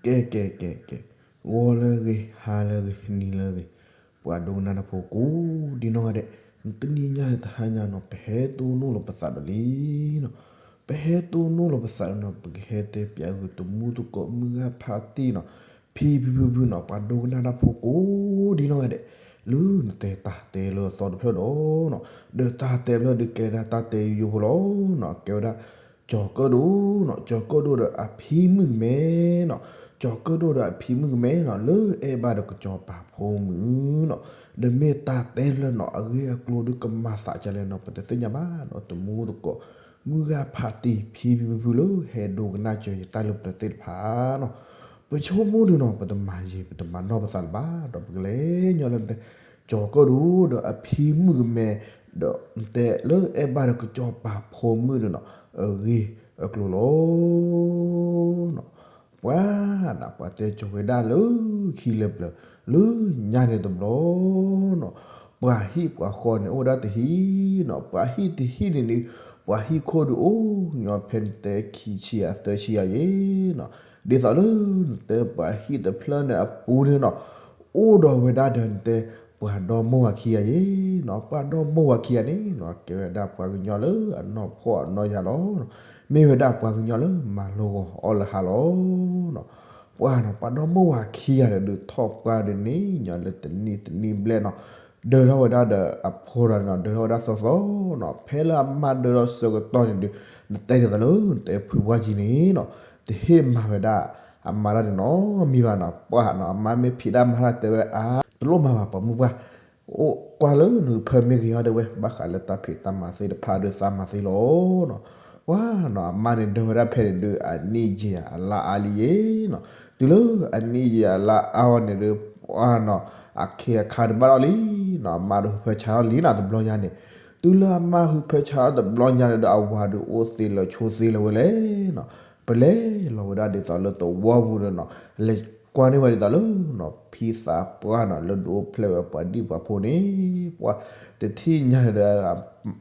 ကဲ ကဲ ကဲ ကဲ, ဂီၤလၢအဂ့ၤ, ဟါလၢအဂ့ၤ, နံၤလၢအဂ့ၤ, ပှၤဒိကနၣ်တၢ်ဖိကိးဒံနီၢ်ဂၤဒဲး, တနံၤညါတဟါညါနီၤ ပဟဲတိၢ်နီၣ်လီၤပသးဒီးလံနီၤ, ပဟဲတိၢ်နီၣ်လီၤပသးဒီးနီၤ ပကဟဲတဲပၠးဂုာ်တမူသကိး မုၢ်ဂၤဖးတံၢ်နီၤ, ဖံဖံဖုဖုနီၤ ပှၤဒိကနၣ်တၢ်ဖိကိးဒံနီၢ်ဂၤဒဲး, လၢနတဲတၢ်တဲလၢအသီတဖျၢၣ်ဒီးနီၤ, ဒီးတၢ်တဲတဖျၢၣ်ဒုးကဲဒၣ်တၢ်တဲယိယိဖိလီၤနီၤ, ကဲဝဲဒၣ် ကၠီၤကၢၣ်ဒိၣ်နီၤ, ကၠီၤကၢၣ်ဒိၣ်ဒီးအဖံမုၣ်ကမဲနီၤ, ကၠီၤကၢၣ်ဒိၣ်ဒီးအဖံမုၣ်ကမဲနီၤ လၢအဲၣ်ဘၣ်ဒီးကစီၤပၤဖိမုၣ်နီၤ, ဒီးမ့ၢ်တၢ်တဲတဖျၢၣ်နီၤ အဂ့ၢ်အကျိၤဒုးကမၤသးဒ်လဲၣ်နီၤ ပတသ့ၣ်ညါဘၣ်နီၤ, တမူသကိး မုၢ်ဂၤဖးတံၢ် ဖံဖံဖုဖုလၢဟဲဒိကနၣ်စၢၤယတၢ်လၢပျၢၤသ့ၣ်တဖၣ်နီၤ, ပဆိကမိၣ်ဒုးနီၤ ပတမၤယံာ် ပတမၤနီၢ်ပသးလၢၤဘၣ် ဒီးပကလဲၤညီလၢနတဲ ကၠီၤကၢၣ်ဒိၣ်ဒီးအဖံမုၣ်ကမဲ, ဒီးနတဲလၢအဲၣ်ဘၣ်ဒီးကစီၤပၤဖိမုၣ်န့ၣ်နီၤ အဂ့ၢ်အကျိၤလီၤ. ပှၤနီၤ ပှၤတဲကၠီၤဝဲဒၣ်လၢခံလၢပျၢၤ လၢညါန့ၣ်တဘျီနီၤ, ပှၤဟံၣ်ပှၤဃီန့ၣ်အိၣ်ဝဲဒၣ်တဟံၣ်နီၤ, ပှၤဟံၣ်တဟံၣ်န့ၣ်န့ၣ် ပှၤဟံၣ်ခိၣ်ဒုးအိၣ်ညီဖဲနတဲခံဆံယၤသၢဆံယၤယဲနီၤ, ဒ်သိးလၢနတဲပှၤဟံၣ်တဖျၢၣ်န့ၣ်အပူၤန့ၣ်နီၤ အိၣ်ဒီးဝဲဒၣ်ဒီးနတဲ ပှၤဒီမိၢ်ဝၤခံဂၤယဲနီၤ, ပှၤဒီမိၢ်ဝၤခံဂၤန့ၣ်နီၤ ကဲဝဲဒၣ်ပှၤကညီလၢအနီၢ်ဖှီၣ်အနီၢ်ယာ်လီၤ, မ့ၢ်ဝဲဒၣ်ပှၤကညီလၢမၤလိဂီၤအီၣ်လၢဟါလီၤ. ပှၤနီၤ ပှၤဒီမိၢ်ဝၤခံဂၤဒီးဒုးထီၣ်ပှၢ်ဒုးန့ၣ် ညီလၢတနံၣ်တနံၣ်ဘျဲၣ်နီၤ ဒၢထီၣ်ဝဲဒၣ်ဒီးအဖိဒီးနီၤ ဒၢထီၣ်ဝဲဒၣ်သီသီနီၤ, ဖဲလၢအမါဒၢထီၣ်ဆၢကတီၢ်န့ၣ်ဒုး နတဲဒ်သိးလၢနတဲဖုပှၢ်ကံန့ၣ်နီၤ တဟ့ၣ်မၤဝဲဒၣ်အမါတၢ်န့ၣ်နီတမံၤဘၣ်နီၤ, ပှၤနီၤ အမါမ့ၢ်ဖံးတၢ်မၤတၢ်တဲဝဲအါ တလိၣ်မၤဘၣ်ပှၤမုၣ်ပှၢ် အိၣ်ကွၢ်လၢနဖၢမ့ၢ်ဂ့ၤအီၤတဲဝဲ ဘၣ်ဃးလၢတၢ်ဖံးတၢ်မၤသ့ၣ်တဖၣ်ဒုးသးမၤသ့လီၤနီၤ, ပှၤနီၤ အမါန့ၣ်ဒၢဝဲဒၣ်ဖဲန့ၣ်ဒုး အနံၣ်ယံာ်အလါအါလံယဲနီၤ, တုၤလၢအနံၣ်ယံာ်အလါအါဝဲန့ၣ်ဒုး ပှၤနီၤ အခ့အခါတဘၣ်ထီၣ်လံနီၤ, အမါဒုးဟုဖၢဆါထီၣ်လံနီၤ တဘျီညါန့ၣ်, တုၤလၢအမါဟုဖၢဆါထီၣ်တဘျီညါန့ၣ်ဒီး အဝၤဒုးအိၣ်သ့လၢာ်ဆိသ့လၢာ်ဝဲလဲၣ်နီၤ, ပလဲၤလီၤဝဲဒၣ်ဒ်သိးလၢသဝီပူၤဒီးနီၤ လဲၤကွၢ်န့ၢ်ဝဲဒ်သိးလၢနီၤ ဖံသးပှၢ်နီၤ လၢဒုးအိၣ်ဖျဲၣ်ဝဲပှၤဒံၣ်ပှၤဖိန့ၣ်, ပှၤတထံၣ်ညါန့ၣ်ဒီး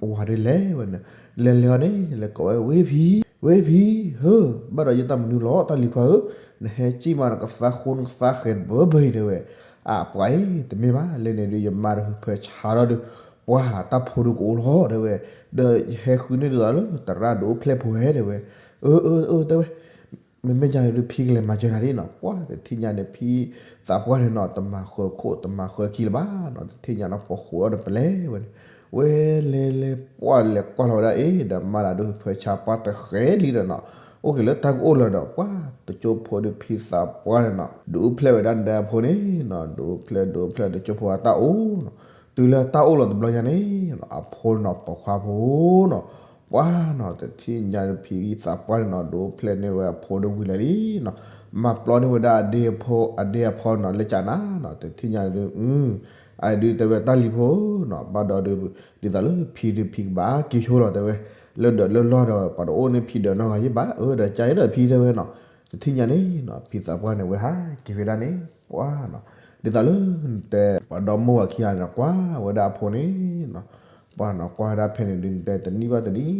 အဝၤဒုးလဲၤဝဲန့ၣ်, လဲၤလဲၤအီၤန့ၣ် လဲၤကိးဝဲ ဝ့ၢ်ဖံ, ဝ့ၢ်ဖံ, ဟၢ, ဘၣ်ဒီးယတၢ်မနုၤလီၤ တၢ်လံၤခွါဧၢ, နဟဲစံၣ်မးနကသါဃိနကသါဃဲၤဘၢဘၢအံၤတဲဝဲ, အပှၤအံၤ တမ့ၢ်ဘၣ် လၢန့ၣ်ဒုး ယမါဒုးဟုဖၢဆါထီၣ်ဒီး ပှၤတၢ်ဖိဒုးကအိၣ်လီၤတဲဝဲ, ဒီးယဟဲဃုန့ၢ်ဒ်သိးလၢ သရၣ်ဒုးအိၣ်ဖျဲၣ်ဖိဝဲတဲဝဲ, အၢ အၢ အၢ တဲဝဲ မ့မ့ၢ်ယၤန့ၣ်ဒုး ဖံကလဲၤမၤစၢၤနၤဒ်နီၤ, ပှၤတထံၣ်ညါန့ၣ် ဖံသးပှၢ်န့ၣ်နီၤ တမၤဃၢၤခိၣ် တမၤဃၢၤခံလၢၤဘၣ်နီၤ, တထံၣ်ညါနီၤ ပိာ်ဃိးဒီးပလဲၤဝဲန့ၣ်, ဝဲလဲၤလဲၤ ပှၤလဲၤကွၢ်လီၤဝဲဒၣ်အ့ၣ် ဒီးမါတၢ်ဒုးဟုဖၢဆါပှၢ်တဃဲၤလံဒီးနီၤ, အိၣ်က့ၤလၢတၢ်ကအိၣ်လၢၤဒီး ပှၤတကၠိဖိဒုးဖံသးပှၢ်န့ၣ်နီၤ ဒုးအိၣ်ဖျဲၣ်ဝဲဒၣ်နတဲအဖိန့ၣ်နီၤ, ဒုးအိၣ်ဖျဲၣ် ဒုးအိၣ်ဖျဲၣ် တကၠိဖိအတၢ်အိၣ်နီၤ, တုၤလၢတၢ်အိၣ်လီၤတဘျီညါန့ၣ်နီၤ အဖိနီၤ ပိာ်ခွါဖိနီၤ ပှၤနီၤ တထံၣ်ညါဖံသးပှၢ်န့ၣ်နီၤ ဒုးအိၣ်ဖျဲၣ်န့ၢ်ဝဲအဖိဒုးဝံၤလၢာ်လံနီၤ, မၤပျီန့ၢ်ဝဲဒၣ်အဒ့အဖိ အဒ့အဖိနီၤ လၢကနၤနီၤ, တထံၣ်ညါဒုး အဒုးတဲဝဲတၢ်လံၤဖိနီၤ ဘၣ်ဒီးဒုး ဒ်သိးလၢဖံဒုးဖံကဘၣ်က့ၤဆိလီၤတဲဝဲ, လၢဒၢးလၢလီၢ်ဒီး ပှၤတအိၣ်န့ၣ်ဖံဒၢးနီတဂၤယဲဘၣ်, အၢ ဒီးကါအံၤဒီးဖံတဲဝဲနီၤ, တထံၣ်ညါန့ၣ်နီၤ ဖံသးပှၢ်န့ၣ်ဝဲဟးက့ၤဝဲဒၣ်န့ၣ် ပှၤနီၤ, ဒ်သိးလၢနတဲ ပှၤဒီမိၢ်ဝၤခံဂၤန့ၣ် ကွၢ်ဝဲဒၣ်အဖိန့ၣ်နီၤ ပှၤနီၤ ကွၢ်ဝဲဒၣ်ဖဲန့ၣ်ဒုး နတဲတနံၣ်ဘၣ်တနံၣ်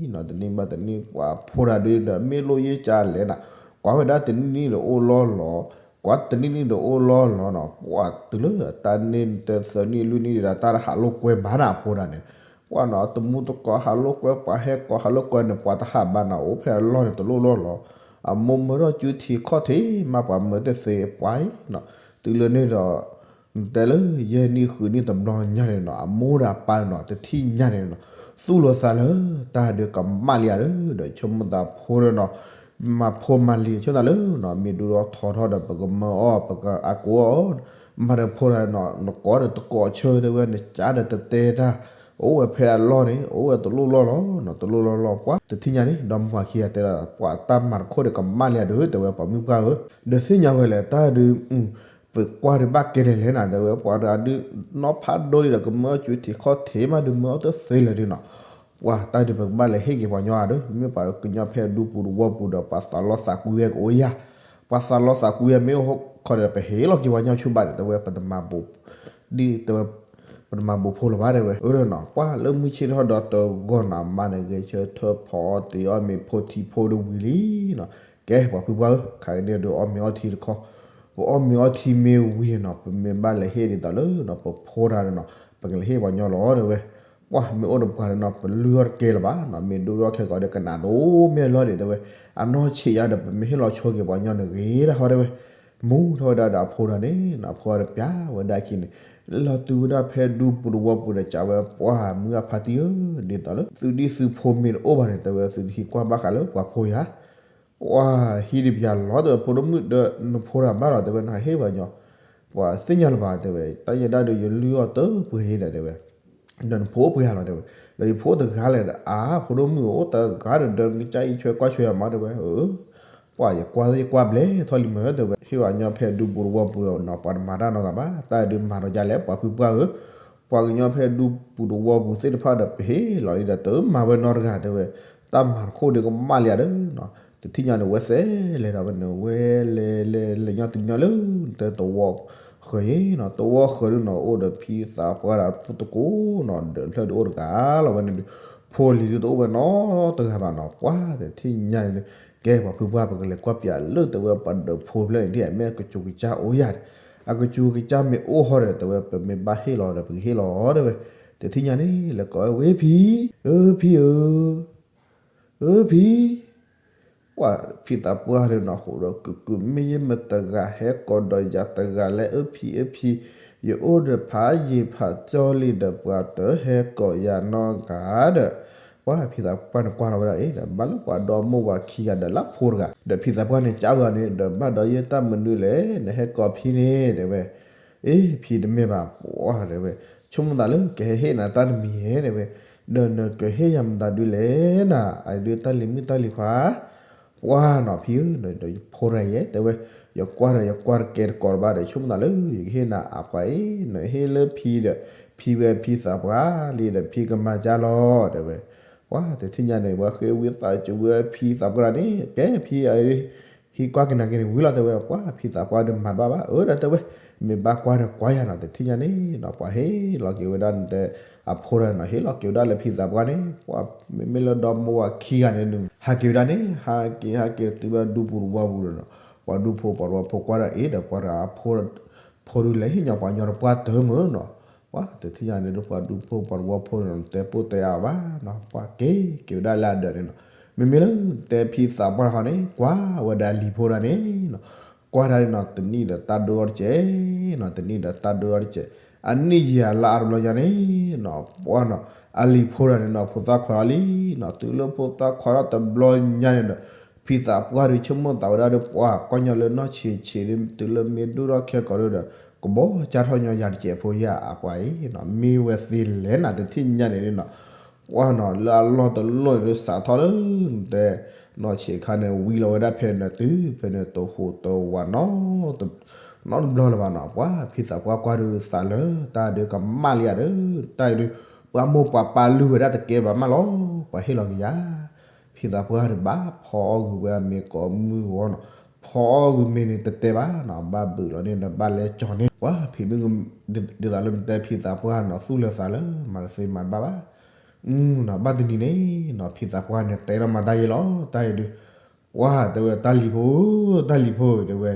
နီၤ တနံၣ်ဘၣ်တနံၣ် ပှၤဖိတၢ်ဒုးဒီး မ့ၢ်လိၣ်ယ့ၢ်ကၢလဲၣ်နီၤ, ကွၢ်ဝဲဒၣ်တနံၣ်နံၣ်ဒီးအိၣ်လီၢ်လီၤ, ကွၢ်တနံၣ်နံၣ်ဒီးအိၣ်လီၢ်လီၤနီၤ, ပှၤတုၤလၢတၢ်န့ၣ် နတဲသၢနံၣ်လွံၢ်နံၣ်ဒီး တၢ်တဟးလိာ်ကွဲဘၣ်နီၤ အဖိတၢ်န့ၣ်, ပှၤနီၤ တမူတကိးဟးလိာ်ကွဲ ပှၤဟဲကိးဟးလိာ်ကွဲန့ၣ် ပှၤတဟးဘၣ်နီၤ အိၣ်ဖဲအလီၢ်န့ၣ် တလိၣ်လီၢ်လီၤ, အမိၢ်မၢထီၣ်ကၠူထံခီၣ်ထံး မၤပှၤမၢတသ့ပှၤအံၤနီၤ, တုၤလၢန့ၣ်ဒီး နတဲလၢယဲၢ်နံၣ်ဃုနံၣ်တဘျီညါန့ၣ်နီၤ အမိၢ်ဒီးအပၢ်န့ၣ်နီၤ တထံၣ်ညါန့ၣ်နီၤ သူၣ်လီၤသးလၢ တၢ်ဒုးကမၣ်လံဧါဒီး ဒီးဆိကမိၣ်သးဖိဒီးနီၤ မၤဖိမၤလံၤဆိသးလၢနီၤ မ့ၢ်ဒုးထီၣ်ထီထီၣ်ဒီး ပကမၢအီၣ် ပကအကိးအီၤ, မၤဒီးဖိတၢ်နီၤ နကိးဒီးတကိးဆၢတဲဝဲ နကးဒီးတတဲတၢ်, အိၣ်ဝဲဖဲအလီၢ်န့ၣ် အိၣ်ဝဲတလိၣ်လီၢ်လီၤနီၤ တလိၣ်လီၢ်လီၤ ပှၤတထံၣ်ညါန့ၣ် ဒီမိၢ်ဝၤခံဂၤတဲဒီး ပှၤတၢ်မၤတခိၣ်ဒီးကမၣ်လံဧါဒီး တဲဝဲပှၤမုၣ်ပှၢ်ဧၢ, ဒီးသ့ၣ်ညါဝဲလဲၣ် တၢ်ဒုး ပကွၢ်ဒုးဘၣ်ကဲလဲၣ်လဲၣ်နၤ တဲဝဲ ပှၤတဂၤဒုး နီၢ်ဖးဒိၣ်လံဒီး ကမၢအီၣ်ကၠူထံးခီၣ်ထံးမးဒုး မၢအီၣ်တသ့လၢၤဒုးနီၤ, ပှၤတၢ်ဒုးပကဘၣ်လဲၤဟ့ၣ်က့ၤပှၤညီဧါဒီး မ့ၢ်ပှၤကညီဖဲဒူပူၤတဝီပူၤဒီး ပှၤသးလီသးကွံဝဲကအိၣ်ယၤ, ပှၤသးလီသးကွံဝဲမ့ၢ်အိၣ်ခီဒီး ပဟ့ၣ်လီၤက့ၤပှၤညီဆူၣ်ဘၣ်ဒီး တဲဝဲပတမၤဘိး ဒ်တဲဝဲ ပတမၤဘိးဖိလၢၤဘၣ်တဲဝဲ အၢဒီးနီၤ ပှၤလၢမုၢ်ဆ့ၣ်ထီၣ်ဒီးတဂီၢ်နီၤ အမါန့ၣ်ဂဲၤဆၢထၢၣ်ဖီအီၣ်တ့ၤအီၣ်မ့ၤဖိထံဖိဒီးဝံၤလံနီၤ, ကဲပှၤဖုပှၢ်ဧၢ, ခါကန့ၣ်ဒုးအီၣ်မ့ၤအီထံတခီ, ပအီၣ်မ့ၤအီထံမ့ၢ်ဝံၤန့ၣ်နီၤ ပမ့ၢ်ဘၣ်လဲၤဟ့ၣ်ဒ်သိးလၢနီၤ ပဖိတဂၤန့ၣ်နီၤ ပကလဲၤဟ့ၣ်ပှၤညီလီၤတဲဝဲ, ပှၢ်မ့ၢ်အိၣ်တပှၢ်န့ၣ်နီၤ ပလုၢ်အီၣ်တကဲလၢၤဘၣ်နီၤ မ့ၢ်ဒိၣ်ထီၣ်ခဲကိာ်ဒီးကနၣ်ဒိၣ်မ့ၢ်လီၤဒံးတဲဝဲ, အနီၢ်ဆံးယါဒီး ပမ့ၢ်ဟ့ၣ်လီၤဆိက့ၤပှၤညီန့ၣ်ဂ့ၤဒၣ်ဟီတဲဝဲ, မူထီၣ်ဝဲဒၣ်ဒီးအဖိတဂၤန့ၣ်နီၤ အဖိတဂၤန့ၣ်ပျၢ်ဝဲဒၣ်ခံန့ၣ်, လီၤတုၤဝဲဒၣ်ဖဲဒူပူၤတဝီပူၤဒီး ကးဝဲပှၢ်မုၢ်အဖါတံၢ်ဧၢ, ဒ်သိးလၢ သုးဒံၣ်သုးဖိမ့ၢ်တအိၣ်ဘၣ်န့ၣ် တဲဝဲ သုတဟံးကွၢ်ဘၣ်ဃးလၢပှၤဖိယၤ ပှၢ်ဟံးဒံးပယၤလီၤတဲဝဲ ဖိဒိၣ်မုၣ်ဒီးနဖိတဂၤဘၣ်လီၤတဲဝဲ နဟးဟ့ၣ်ပှၤညီ, ပှၢ်သ့ၣ်ညါလၢၤဘၣ်တဲဝဲ တၢ်ယဲဒၣ်ဒီးယလုၢ်အီၣ်တပှဲၤဒီးတဲဝဲ, ဒီးနဖိအိၣ်ပှဲၤယၤလီၤတဲဝဲ, ဒီးယဖိအိၣ်တဂၤလဲၣ်ဒီး အါ ဖိဒိၣ်မုၣ်အိၣ်တဂၤဒီး ဒီးနကစၢ်အံးဆွဲကွၢ်ဆွဲယၤမးတဲဝဲ, အၢ ပှၢ်ယကွၢ်ယကွၢ်ဘျဲၣ်ထီၣ်လံမ့ၢ်တဲဝဲ ဟ့ၣ်ပှၤညီဖဲဒူပူၤတဝီပူၤဒီးနီၤ ပှၤတမၤတၢ်နီတဂၤဘၣ် တၢ်ဒုးမၤဒီးယၤလဲၣ် ပှၤဖုပှၢ်ဧၢ, ပှၤကညီဖဲဒူပူၤတဝီပူၤသ့ၣ်တဖၣ်ဒီး ပဟ့ၣ်လီၤလံဒီးတမၤဝဲနီတဂၤတဲဝဲ, တၢ်မၤတခိၣ်ဒီးကမၣ်လံဧါဒီးနီၤ, တထံၣ်ညါန့ၣ် ဝဲစဲးလဲၤဒီးဝဲန့ၣ် ဝဲလဲၤလဲၤလဲၤညီတညီလၢ တဲတဝီဃၢၤအံၤနီၤ တဝီဃၢၤဒုးနီၤ အိၣ်ဒီးဖံသးပှၢ်ဒီးဖိတကိးနီၤ ဒီးဖျၢၣ်ဒုးအိၣ်တဂၤလီၤဝဲန့ၣ်ဒုး, ဖိလံၤဒုးတအိၣ်ဝဲနီတဂၤဘၣ်နီၤ ပှၢ်တထံၣ်ညါန့ၣ်ဒုး, ကဲပှၤဖုပှၢ် ပကလဲၤကွၢ်ပၠးလၢတဲဝဲပှၤဒီးဖိဖျၢၣ်န့ၣ် ဒ်အမ့ၢ်ကစူၤကစၢ်အိၣ်ယၤန့ၣ်, အကစူၤကစၢ်မ့ၢ်အိၣ်ဟီဒီး တဲဝဲပမ့ၢ်ဘၣ်ဟ့ၣ်လီၤဒီး ပကဟ့ၣ်လီၤတဲဝဲ, တထံၣ်ညါန့ၣ် လဲၤကိးဝဲဖံ, အၢဖံဧၢ အၢဖံ, ပှၢ်ဖံသးပှၢ်ဒီးနီၤ ဃိးဒီးကုာ်ကုာ် မ့ၢ်ယမ့ၢ်တဂၤဟဲကိးဒီးယၤတဂၤလဲၣ် အၢဖံအၢဖံ, ယအိၣ်ဒီးဖးယံာ်ဖးကၠီလံဒီး ပှၤတဟဲကိးယၤနီတဂၤဒီး, ပှၢ်ဖံသးပှၢ်န့ၣ်ကွၢ်လီၤဝဲဒၣ်အံၤဒီး ဘၣ်လၢပှၤဒီမိၢ်ဝၤခံဂၤဒီးလၢဖိတဂၤ, ဒီးဖံသးပှၢ်န့ၣ် ကးဝဲန့ၣ်ဒီး ဘၣ်ဒီးယတၢ်မနုၤလဲၣ် နဟဲကိးဖံန့ၣ် တဲဝဲ, အ့ ဖံတမ့ၢ်ဘၣ် ပှၢ်တဲဝဲ, ဆိကမိၣ်သးလၢကဟဲဟ့ၣ်နၤတၢ်တမံၤဧဲ တဲဝဲ, ဒီးနကဟ့ၣ်ယၤမတၤဒုလဲၣ်နၤ အဒုးတၢ်လံၤမုၣ်တၢ်လံၤခွါ ပှၢ်နီၤဖံဧၢ, ဒီးယဖိတဂၤယဲ တဲဝဲ, ယကွၢ်ဒီးယကွၢ်တကဲတကိးတဘၣ်ဒီး ဆိကမိၣ်သးလၢယကဟ့ၣ်နၤအပှၤအံၤ နဟ့ၣ်လၢဖံဒီး ဖံဝဲဖံသးပှၢ်လံဒီး ဖံကမၤကၢ်လီၤ တဲဝဲ, ပှၢ်တထံၣ်ညါန့ၣ် ပှၤဃ့ဝံသးစူၤဝဲဖံသးပှၢ်န့ၣ် ကဲဖံအံၤ ဟံးကွၢ်က့ၤနၤက့ၤန့ၣ်ဝံၤလီၤ တဲဝဲ, ပှၢ်ဖံသးပှၢ်ဒီးမၤတဘၣ်ဘၣ် အၢ ဒီးတဲဝဲ, မ့ၢ်ဘၣ်ကွၢ်ဒီးကွၢ်ယၤနီၤ တထံၣ်ညါန့ၣ်နီၤ ပှၤဟ့ၣ်လီၤက့ၤဝဲဒၣ်နတဲ အဖိတဂၤနီၤ ဟ့ၣ်လီၤက့ၤဝဲဒၣ်လၢဖံသးပှၢ်န့ၣ် ပှၢ်မ့မ့ၢ်လၢဒီမိၢ်ဝၤခံဂၤန့ၣ် ဟးက့ၤဝဲဒၣ်န့ၣ် ဟးက့ၤဟးက့ၤတုၤဘၣ်ဒူပူၤတဝီပူၤဒီးနီၤ ပှၤဒူဖိပှၤတဝီဖိကွၢ်ဒီးအ့ၣ်ဒီး ပှၤတဂၤအဖိ ဖိဒုးလဲၤဟ့ၣ်ညီပှၤညီတပှၢ်တၢၢ်မ့ၢ်နီၤ, ပှၢ်တထံၣ်ညါန့ၣ်ဒီး ပှၤဒူဖိပှၤတဝီဖိန့ၣ် နတဲပိၢ်တဲအါဘၣ်နီၤ ပှၢ်က့ၤက့ၤဝဲဒၣ်လၢအဒၢးန့ၣ်နီၤ, မ့မ့ၢ်လၢတဲဖံသးပှၢ်တခီန့ၣ် ကွၢ်ဝဲဒၣ်လံၤဖိတဂၤန့ၣ်နီၤ, ကွၢ်တၢ်န့ၣ်နီၤ တနံၣ်ဒီးတၢ်ဒိၣ်ထီၣ်တစဲးနီၤ တနံၣ်ဒီးတၢ်ဒိၣ်ထီၣ်တစဲး, အနံၣ်ယံာ်အလါအါတဘျီညါန့ၣ်နီၤ ပှၢ်နီၤ အလံၤဖိတဂၤန့ၣ်နီၤ ဖိသၣ်ခွါထီၣ်လံနီၤ တုၤလၢဖိသၣ်ခွါထီၣ်တဘျီညါန့ၣ်ဒီး ဖံသးပှၢ်ဒုးဆိကမိၣ်သးဝဲဒၣ်ဒီး ပှၢ်ကီၢ်ညီလၢနီၢ်ဆံးဆံးဒုး တုၤလၢမ့ၢ်ဒိၣ်ထီၣ်ခဲကိာ်ဒီး ကဘီကၢ်ထီၣ်ညီယၤတစဲးဖိယၤအပှၤအံၤနီၤ မ့ၢ်ဝဲသ့လဲၣ်နၤ တထံၣ်ညါန့ၣ်နီၤ, ပှၢ်နီၤ လၢအလီၢ်တလီၢ်န့ၣ်ဒုး စးထီၣ်လၢ တဲ နီၢ်ဆံးခါန့ၣ် ဝံၤလီၤဝဲဒၣ်ဖဲန့ၣ်တုၤ ဖဲန့ၣ်တဟူးတဝးနီၤ နီတဘျီလၢၤဘၣ်နီၤ ပှၢ်ဖံသးပှၢ်ကွၢ်ဒုးသးလၢ တၢ်ဒုးကမၣ်လံဧါဒီး တၢ်အံၤဒုး ပှၢ်မိၢ်ပှၢ်ပၢ်လုၢ်ဝဲဒၣ်တကဲဘၣ်မးလီၤ ပှၤဟ့ၣ်လီၤက့ၤယၤ ဖံသးပှၢ်ဒုးဘၣ်ဖီအီၣ်ဂုာ်ဝဲအမ့ၤကိးမုၢ်ဂီၤနီၤ, ဖီအီၣ်ဂုာ်မ့ၤန့ၣ်တတဲဘၣ်နီၤ ဘၣ်ဘုးလီၤန့ၣ်ဒီး ဘၣ်လဲကၠီၤန့ၣ် ပှၢ်ဖံမုၣ် ဒ်သိးလၢနတဲဖံသးပှၢ်နီၤ သူၣ်လၢသးလၢ မၤတသ့မၤတဘၣ်ဘၣ် နီၤ ဘၣ်တနံၤန့ၣ်နီၤ ဖံသးပှၢ်န့ၣ် တဲထီၣ်မၤတၢ်ယဲလီၤ တၢ်အံၤဒုး ပှၢ်တဲဝဲ တၢ်လံၤဖိဧၢ တၢ်လံၤဖိဧၢ တဲဝဲ,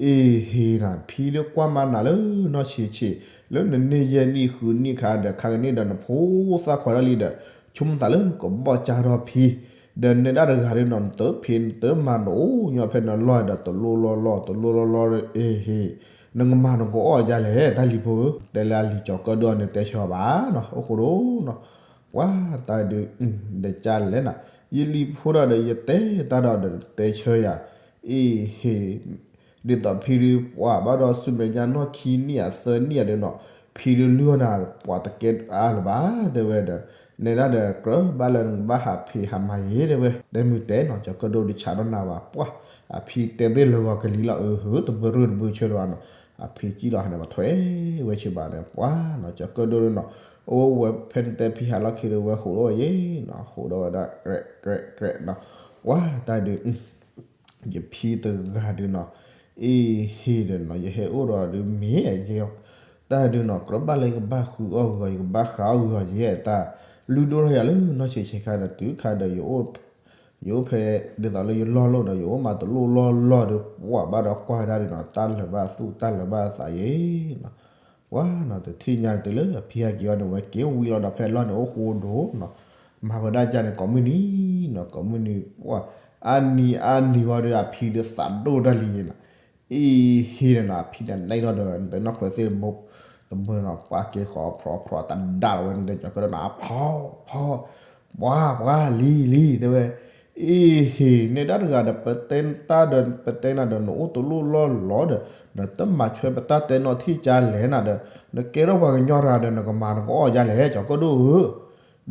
အ့ဟ့နီၤ ဖံဒုးကွၢ်မၤနၤလၢနီၢ်ဆံးဆံး လၢနန့ၢ်ယဲၢ်နံၣ်ဃုနံၣ်ခါဒီး ခါကန့ၣ်ဒီးနဖိသၣ်ခွါထီၣ်လံဒီး ဆိကမိၣ်သးလၢကဘီကၢ်ထီၣ်ဖံ ဒီးနဲဒၣ်တဂၤဒီးနီၤ နတဖံး နတမၤနအိၣ်ညီဖဲနလီၢ်ဒီး တလိၣ်လီၢ်လီၢ် တလိၣ်လီၢ်လီၢ် အ့ဟ့ နကမၤနကအီၣ်ဒ်လဲၣ် တၢ်လံၤဖိဧၢ တဲလၢအလံၤကၠီၤကၢၣ်ဒိၣ်န့ၣ် တဲဆၢအီၤဘၣ်နီၤ အိၣ်ဃိဒိၣ်နီၤ ပှၢ်တၢ်ဒုး ဒီးကၢ်လဲၣ်နၤ ယလံၤဖိဒီး ယတဲတၢ်ဒီးဒီးတဲဆၢယၤ အ့ဟ့ ဒ်သိးဖံဒုး ပှၢ်ဘၣ်ဒီးဆူမဲာ်ညါနီၢ်ခံနံၣ်အသၢနံၣ်အဒုးနီၤ ဖံဒုးလုၢ်အီၣ်နၤ ပှၤတကဲအါလၢၤဘၣ် တဲဝဲဒီး နဲဒၣ်ဒီးကြၢးဘၣ်လၢနကဘၣ်ဟးဖံးဟးမၤယဲ တဲဝဲ တဲမုၢ်တဲနီၤ ကၠီၤကၢၣ်ဒိၣ်ဒုးဆးဒီးနၤဘၣ် ပှၢ် အဖံတဲသ့ၣ်လၢဂီၤကလံၤလီၤ အဟၢ တဘၢရၢၢ်တဘၢဆၢလၢၤဘၣ်နီၤ အဖံစံၣ်လီၤဟးန့ၣ် ပှၤထွဲဝဲဆ့ဘၣ်န့ၣ် ပှၢ်နီၤ ကၠီၤကၢၣ်ဒိၣ်ဒုးနီၤ အိၣ်ဝဲဖဲနတဲဖံဟးလီၢ်ခံဒီး ဝဲဟးဒီးဝဲယဲနီၤ ဟးဒီးဝဲဒၣ် ကြဲးကြဲးကြဲးနီၤ ပှၢ်တၢ်ဒုး ယဖံတဂၤဒုးနီၤ အ့ဟ့ဒီးနီၤ ယဟဲအိၣ်ဒီးဒုးမ့ၢ်ယဲ တၢ်ဒုးနီၤ ကြၢးဘၣ်လၢယကဘၣ်ဃုအီၣ်ဂီၤ ယကဘၣ်ဃးအီၣ်ဂီၤယဲတၢ် လုၢ်ဒိၣ်ထီၣ်ယၤလၢနီၢ်ဆံးဆံးခါဒီး တုၤခါဒီးယအိၣ် ယအိၣ်ဖဲဒ်သိးလၢယလီၢ်လီၢ်ဒီး ယအိၣ်မးတလိၣ်လီၢ်လီၢ်ဒီး ပှၤဘၣ်ဒီးကွၢ်ဝဲဒၣ်ဒီးနီၤ တၢ်လၢာ်ဘၣ်သူၣ်တၢ်လၢာ်ဘၣ်သးယဲနီၤ. ပှၤနီၤ တထံၣ်ညါတ့ၢ်လၢအဖံဟဲက့ၤအီၤန့ၣ် ဝဲက့ၤဝံၤလီၤဒီး ဖဲအလီၢ်န့ၣ်အိၣ်ဃိဒိၣ်နီၤ. မၤဝဲဒၣ်ယၤန့ၣ် ကိးမုၢ်နံၤနီၤ ကိးမုၢ်နံၤ ပှၤ အါနံၤအါနံၤဝံၤဒီး အဖံဒီးသးဒိၣ်တၢ်လံနီၤ. အ့ဟ့ဒီးနီၤ အဖံန့ၣ်နဲၣ်ထီၣ်ဒီး နတနီၢ်ခွဲးသ့ၣ်တဘိ တဘိနီၤ ပှၤက့ၤဃီၤဖျီဖျီတဒါလီၤဝဲ နတဲကၠီၤကၢၣ်ဒိၣ်နီၤ ဖီဖီ ပှၤပှၤလံလံ တဲဝဲ အ့ဟ့ နဲဒၣ်တဂၤဒီး ပတဲတၢ်ဒီး ပတဲနၤဒီး နအိၣ်တလိၣ်လီၢ်လီၢ်ဒီး နတမၤဆွဲပတၢ်တဲနီတထံၣ်ကါလဲၣ်နၤဒီး နကဲထီၣ်ပှၤကညီတဂၤဒီး နကမၤနကအီၣ်ကါလဲၣ် ကၠီၤကၢၣ်ဒိၣ်ဧၢ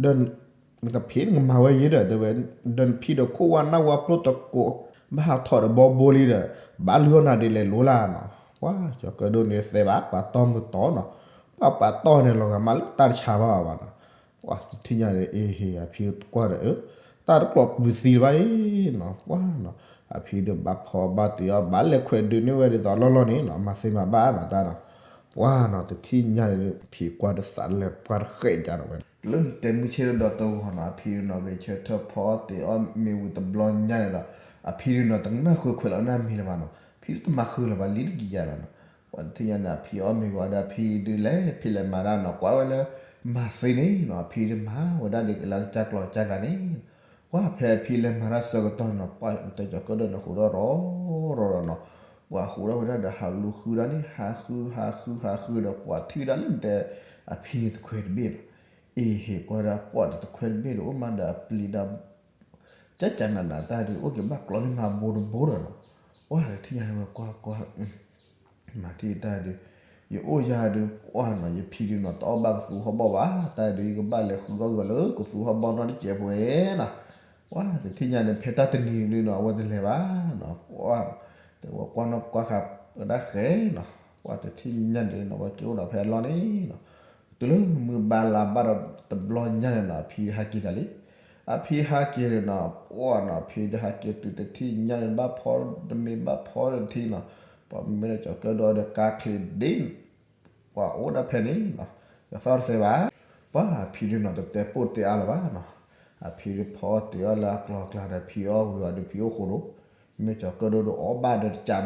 ဒီး နကဖံးနကမၤဝဲယဲဒီး တဲဝဲ ဒီးနဖံးဒီးခိၣ်ဝါနၢ်ဝါဖျိတကိး ဘၣ်ဟးထီၣ်ဒီးဘီဘိလံဒီး ဘၣ်လုၢ်အီၣ်နၤဒ်လဲၣ်လိၤလၢ်နီၤ. ပှၤကၠီၤကၢၣ်ဒိၣ်န့ၣ်သဲဘၣ် ပှၤတီမုာ်တီနီၤ. ပှၤပှၤတီန့ၣ်လီၤဂာ်မးလၢတၢ်တဆါဘၣ်ဘၣ်နီၤ. ပှၤတထံၣ်ညါန့ၣ် အ့ဟ့ အဖံကွၢ်ဒီး တၢ်တကျိးပူၤသံလၢၤဘၣ်အံၤနီၤ. ပှၤနီၤ အဖံဒီးဘၣ်ဖီဘၣ်တ့ၢ်အီၣ် ဘၣ်လဲၤခွဲးဒုးန့ၢ်ဝဲဒ်သိးလီၢ်လီၢ်န့ၣ်နီၤ မၤသ့မၤဘၣ်နီၤတၢ်နီၤ. ပှၤနီၤ တထံၣ်ညါန့ၣ် ဖံကွၢ်ဒီးသးလၢပှၤတဃဲးကါနီၤဝဲ လၢနတဲမုၢ်ဆ့ၣ်ဒီးဒီးတဂီၤနီၤ အဖံဒုးနီၤ ဂဲၤဆၢထၢၣ်ဖီတ့ၢ်အီၣ်မ့ၢ်ဝံၤတဘျီညါန့ၣ်ဒီး အဖံဒုးနီၤ တနၢ်ဃုခွဲးလီၤနၢ်မံၤလၢၤဘၣ်နီၤ. ဖံတမၤဃုလၢၤဘၣ် လံတကံယၤလီၤနီၤ. ပှၤတထံၣ်ညါန့ၣ် အဖံအီၣ်မ့ၢ်ဝံၤဒီး အဖံဒုးလဲၤဖံးလဲၤမၤတၢ်နီၤ ကွၢ်ဝဲလၢ မၤသ့န့ၣ်နီၤ အဖံဒုးမၤဝဲဒၣ်ဒ်လၢကစၢ်ကျီၤကစၢ်ကျါန့ၣ် ပှၤဖဲအဖံလဲၤမၤတၢ်ဆၢကတီၢ်နီၤ ပှၤတဲကၠီၤကၢၣ်ဒိၣ်န့ၣ် ဟူးထီၣ်ရီၤရီၤဒီးနီၤ ပှၤဟူးထီၣ်ဝဲဒၣ်ဒီး ဟးလူၤဃုဒၣ်န့ၣ် ဟးဃု ဟးဃု ဟးဃုဒီး ပှၤထံၣ်ဝဲဒၣ်လၢနတဲ အဖံန့ၣ်တခွဲတဘ့ၣ်နီၤ. အ့ဟ့ ကွၢ်ဒၣ်ပှၤဒီးတခွဲတဘ့ၣ်ဒီး အိၣ်မးဒီးအပျံၤဒီး ကၠၢ်ကၠၢ်နးနးတၢ်ဒုး အိၣ်က့ၤဘၣ်ကျီန့ၢ်မၤဘိတဘိဒီးနီၤ. ပှၤတထံၣ်ညါန့ၣ်ဝဲကွၢ်ကွၢ် မၤထံၣ်တၢ်ဒုး ယအိၣ်ယၤဒုး ပှၤနီၤ ယဖံဒုးနီၤ တအီၣ်ဘၣ်ကသူဟီၣ်ဘီၣ်ဘၣ် တၢ်ဒုး ယကဘၣ်လဲၤဃုအီၣ်ဂီၤလၢကသူဟီၣ်ဘီၣ်နီတစဲးဖိနီၤ. ပှၤတထံၣ်ညါန့ၣ် ဖဲတၢ်တနံၤဒုးနီၤ အဝဲတလဲၤဘၣ်နီၤ ပှၤ တဲဝဲကွၢ်နီၣ်ကွၢ်ဃာ်ဝဲဒၣ်ဃဲနီၤ. ပှၤတထံၣ်ညါန့ၣ်နီၤ အဝဲက့ၤအိၣ်ဒီးဖဲအလီၢ်န့ၣ်နီၤ တုၤလၢမုၢ်ဘၣ်လါဘၣ်ဒီးတဘျီညါန့ၣ်နီၤ အဖံဟးက့ၤတၢ်လံ. အဖံဟးက့ၤန့ၣ်နီၤ ပှၤနီၤ ဖံဒုးဟးက့ၤတုၤတထံၣ်ညါန့ၣ် ဘၣ်ဖီတမ့ၢ်ဘၣ်ဖီတထံၣ်နီၤ ပှၤမ့ၢ်လၢကၠီၤကၢၣ်ဒိၣ်ဒီးကါချ့ဒ့ ပှၤအိၣ်ဒၣ်ဖဲန့ၣ်နီၤ ယသီၣ်တသဲဘၣ်. ပှၤအဖံဒုးနီၤ တတဲပိၢ်တဲအါလၢၤဘၣ်နီၤ. အဖံဒုးဖီအီၣ်တ့ၢ်အီၣ်လၢအကျီၤအကျါဒီး ဖံအီၣ်ဝံၤအီၤဒီး ဖံအိၣ်ဃိဒိၣ် မ့ၢ်ကၠီၤကၢၣ်ဒိၣ်ဒီ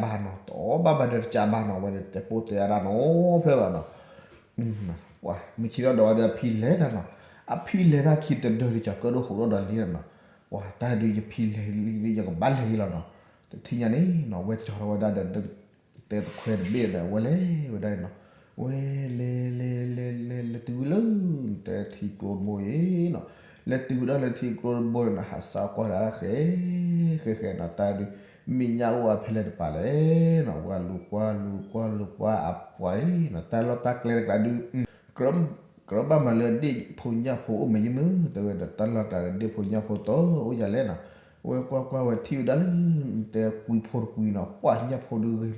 းအီၣ်ဘၣ်ဒီးတကးဘၣ်နီၤ တအီၣ်ဘၣ်ဘၣ်ဒီးတကးဘၣ်နီၤ အဝဲန့ၣ်တဲပိၢ်တဲအါဒၣ်နီၤဖဲဘၣ်နီၤ. ပှၤမုၢ်ဆ့ၣ်ထီၣ်ဒီးဝဲဒီးအဖံလဲၤတၢ်နီၤ. အဖံလဲၤတၢ်ခံတဒၢဒီး ကၠီၤကၢၣ်ဒိၣ်ဟူးထီၣ်ဒီးလံနီၤ. ပှၤတၢ်ဒုးယဖံလဲၤလံဒီး ယကဘၣ်လဲၤလံလီၤနီၤ. တထံၣ်ညါန့ၣ်နီၤ ဝဲကၠီၤထီၣ်ဝဲဒၣ်ဒီး တဲတခွဲတဘ့ၣ်ဒီး ဝဲလဲၤဝဲဒၣ်န့ၣ်နီၤ. ဝဲလဲၤလဲၤလဲၤလဲၤလဲၤတုၤဝဲလၢ နတဲထံကျိတဘိအံၤနီၤ. လဲၤတုၤဝဲဒၣ်လၢထံကျိတဘိန့ၣ်နီၤ ဟးစးကွၢ်ဒၣ်ဃဲ ဃဲဃဲနီၤ တၢ်ဒုး မဲာ်ညါအိၣ်အဖဲလဲၣ်တပၤလဲၣ်နီၤ. ဝဲလူၤကွၢ်လူၤကွၢ်လူၤကွၢ်အပှၤအံၤနီၤ တၢ်လီၢ်တၢ်ကျဲတကျါဒုး ကြၢးဘၣ်မၤလၢဒ့ၣ်ဖိညၣ်ဖိအိၣ်မ့ၢ်ယမုၢ် တဲဝဲဒီး တၢ်လီၢ်တကျါဒီးဒ့ၣ်ဖိညၣ်ဖိတအိၣ်ယၤလဲၣ်နီၤ. ဝဲကွၢ်ကွၢ်ဝဲထံၣ်ဝဲဒၣ်လၢ နတဲကွံဖိတကွံနီၤ ပှၤညၣ်ဖိဒုးဂ့ၤ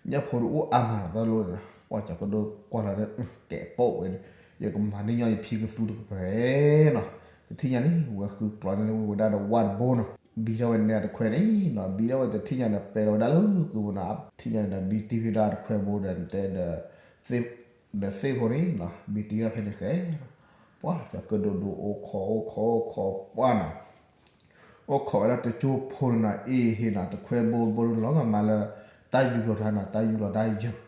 ညၣ်ဖိဒုးအိၣ်အါမးနီၤ တၢ်လီၢ်န့ၣ်နီၤ. ပှၤကၠီၤကၢၣ်ဒိၣ်ကွၢ်လီၤဒီး ကဲးပိာ်ဝဲဒီး ယကမၤန့ၢ်ညီယဖံကသူတကပၤနီၤ. တထံၣ်ညါန့ၣ် ဝဲဃုကျီန့ၢ်ဝဲဒၣ်ဒီးဝၣ်တဘိနီၤ ဘံထီၣ်ဝဲန့ၢ်တခွဲန့ၣ်နီၤ ဘံထီၣ်ဝဲတထံၣ်ညါန့ၣ် ပဲလီၤဝဲဒၣ်လၢကုပူၤနီၤ. တထံၣ်ညါန့ၣ်ဒီး ဘံတံၢ်ဖဲဒၣ်တခွဲဘိဒီး နတဲဒီး ဒီးသ့ၣ်ဖိန့ၣ်နီၤ ဘံတံၢ်ဖဲန့ၣ်ဃဲနီၤ. ပှၤကၠီၤကၢၣ်ဒိၣ်ဒိၣ်အိၣ်ခိးအိၣ်ခိးအိၣ်ခိးပှၤနီၤ အိၣ်ခိးဝဲဒၣ်တကၠိဖိန့ၣ်နီၤ အ့ဟ့နီၤ တခွဲဘိတဘိလီၤဂာ်မးလၢ တၢ်ယူၤလီၤတၢ်နီၤ တၢ်ယူၤလီၤတၢ်ယၢၤ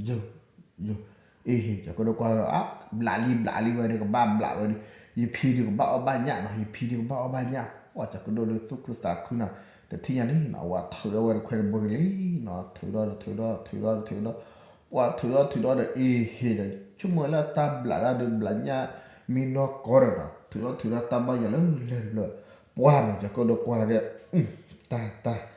ယၢၤ ယၢၤ အ့ဟ့ ကၠီၤကၢၣ်ဒိၣ်ကွၢ် ဘျးလံဘျးလံဝဲဒီး ကဘၣ်ဘျးဝဲဒီး ယဖံဒုးကဘၣ်အီၣ်ဘၣ်ညၣ်နီၤ ယဖံဒုးကဘၣ်အီၣ်ဘၣ်ညၣ် ပှၤကၠီၤကၢၣ်ဒိၣ်ဒုးသူၣ်ခုသးခုနီၤ. တထံၣ်ညါန့ၣ်နီၤ အဝဲထုးထီၣ်ဝဲတခွဲတဘိန့ၣ်လံနီၤ ထုးထီၣ်ထုးထီၣ်ထုးထီၣ်ထုးထီၣ် ပှၤထုးထီၣ်ထုးထီၣ်ဒီး အ့ဟ့ဒီး ဆိကမိၣ်ဝဲလၢတၢ်ဘျးတၢ်ဒုးဘျးညၣ် မံနီၢ်ကီၢ်ဒီးနီၤ ထုးထီၣ်ထုးထီၣ်တၢ်ဘၣ်ယၤလၢလဲၤတဘျီ ပှၤနီၤ ကၠီၤကၢၣ်ဒိၣ်ကွၢ်လီၤဒီး တၢ်တၢ်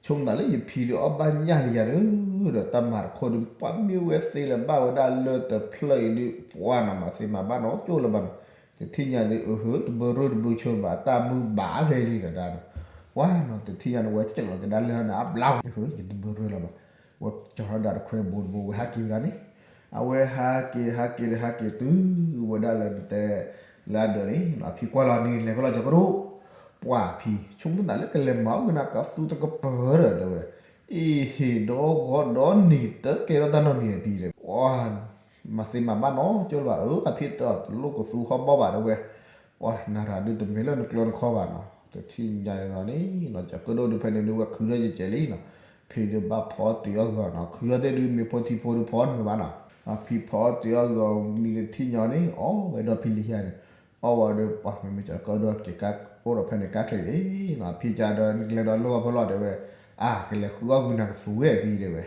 ဆိကမိၣ်သးလၢယဖံဒုးအီၣ်ဘၣ်ညၣ်လံယၤဒီး ဒီးတၢ်မၤတခီဒုး ပှၤမ့ၢ်ဝဲသ့လၢၤဘၣ်ဝဲဒၣ်လၢတဖျၢၣ်အံၤဒုး ပှၤနီၤ မၤသ့မၤဘၣ်နီၤကၠိလၢၤဘၣ်နီၤ. တထံၣ်ညါဒုး အဟၢ တဘၢရၢၢ်တဘၢဆၢဘၣ် တၢ်မုၢ်ဘၣ်ဖဲလံဒီးဒၣ်နီၤ. ပှၤနီၤ တထံၣ်ညါန့ၣ် ဝဲစၢးလီၤကဒါလၢန့ၣ် အဘျါ အဟၢ ယတဘၢရၢၢ်လၢၤဘၣ်. ဝဲကၠီၤထီၣ်ဒၣ်တခွဲဘိတဘိ ဝဲဟးက့ၤဝဲဒၣ်န့ၣ် အဝဲဟးက့ၤဟးက့ၤဒီးဟးက့ၤတုၤဝဲဒၣ်လၢနတဲလၢအဒၢးန့ၣ်နီၤ အဖံကွၢ်လီၤန့ၣ် လဲၤဖဲလီၤကၠီၤကၢၣ်ဒိၣ် ပှၤဖံ ဆိကမိၣ်သးလၢကလဲၤမၤအီၣ်ကနၣ်ကသူတကပၤဒီးတဲဝဲ အ့ဟ့ဒီဂီၤဒီနံၤတကဲထီၣ်တၢ်နီတမံၤအဖံတဲ ပှၤ မၤသ့မၤဘၣ်နီၤကၠိလၢၤဘၣ် အၢ အဖံတလိၣ်ကသူဟီၣ်ဘီၣ်ဘၣ်တဲဝဲ ပှၤနၤရၤဒုးတမ့ၢ်လၢနကျၢၤနခီဘၣ်နီၤ တထံၣ်ညါန့ၣ်နီၤန့ၣ်နီၤ ကၠီၤကၢၣ်ဒိၣ်ဒုးဖဲန့ၣ်ဒုးဝဲခုထီၣ်ကဲကဲလံနီၤ, ဖံဒုးဘၣ်ဖီအီၣ်တ့ၢ်အီၣ်ဂီၤနီၤ, ခုထီၣ်သ့ၣ်ဒုးမ့ၢ်ဖိထံဖိဒုးဖီအီၣ်တမုာ်ဘၣ်နီၤ, ဖံဖီအီၣ်တ့ၢ်အီၣ်ဂီၤမံၤတထံၣ်ညါန့ၣ် အီၣ်ဝဲဒီးဖံလံၤဟါန့ၣ်, အီၣ်ဝဲဒီးပှၤမ့မ့ၢ်ကၠီၤကၢၣ်ဒိၣ်က့ၤကၢ်အိၣ်ဒီးဖဲန့ၣ်ကၢ်ချ့လံနီၤ, ဖံကၠီၤဒီးနကလဲၤဒီးလိၣ်အဖီလာ်တဲဝဲ, အါ ကလဲၤဃုအီၣ်ဂုာ်နၤကသူဝဲဖံတဲဝဲ,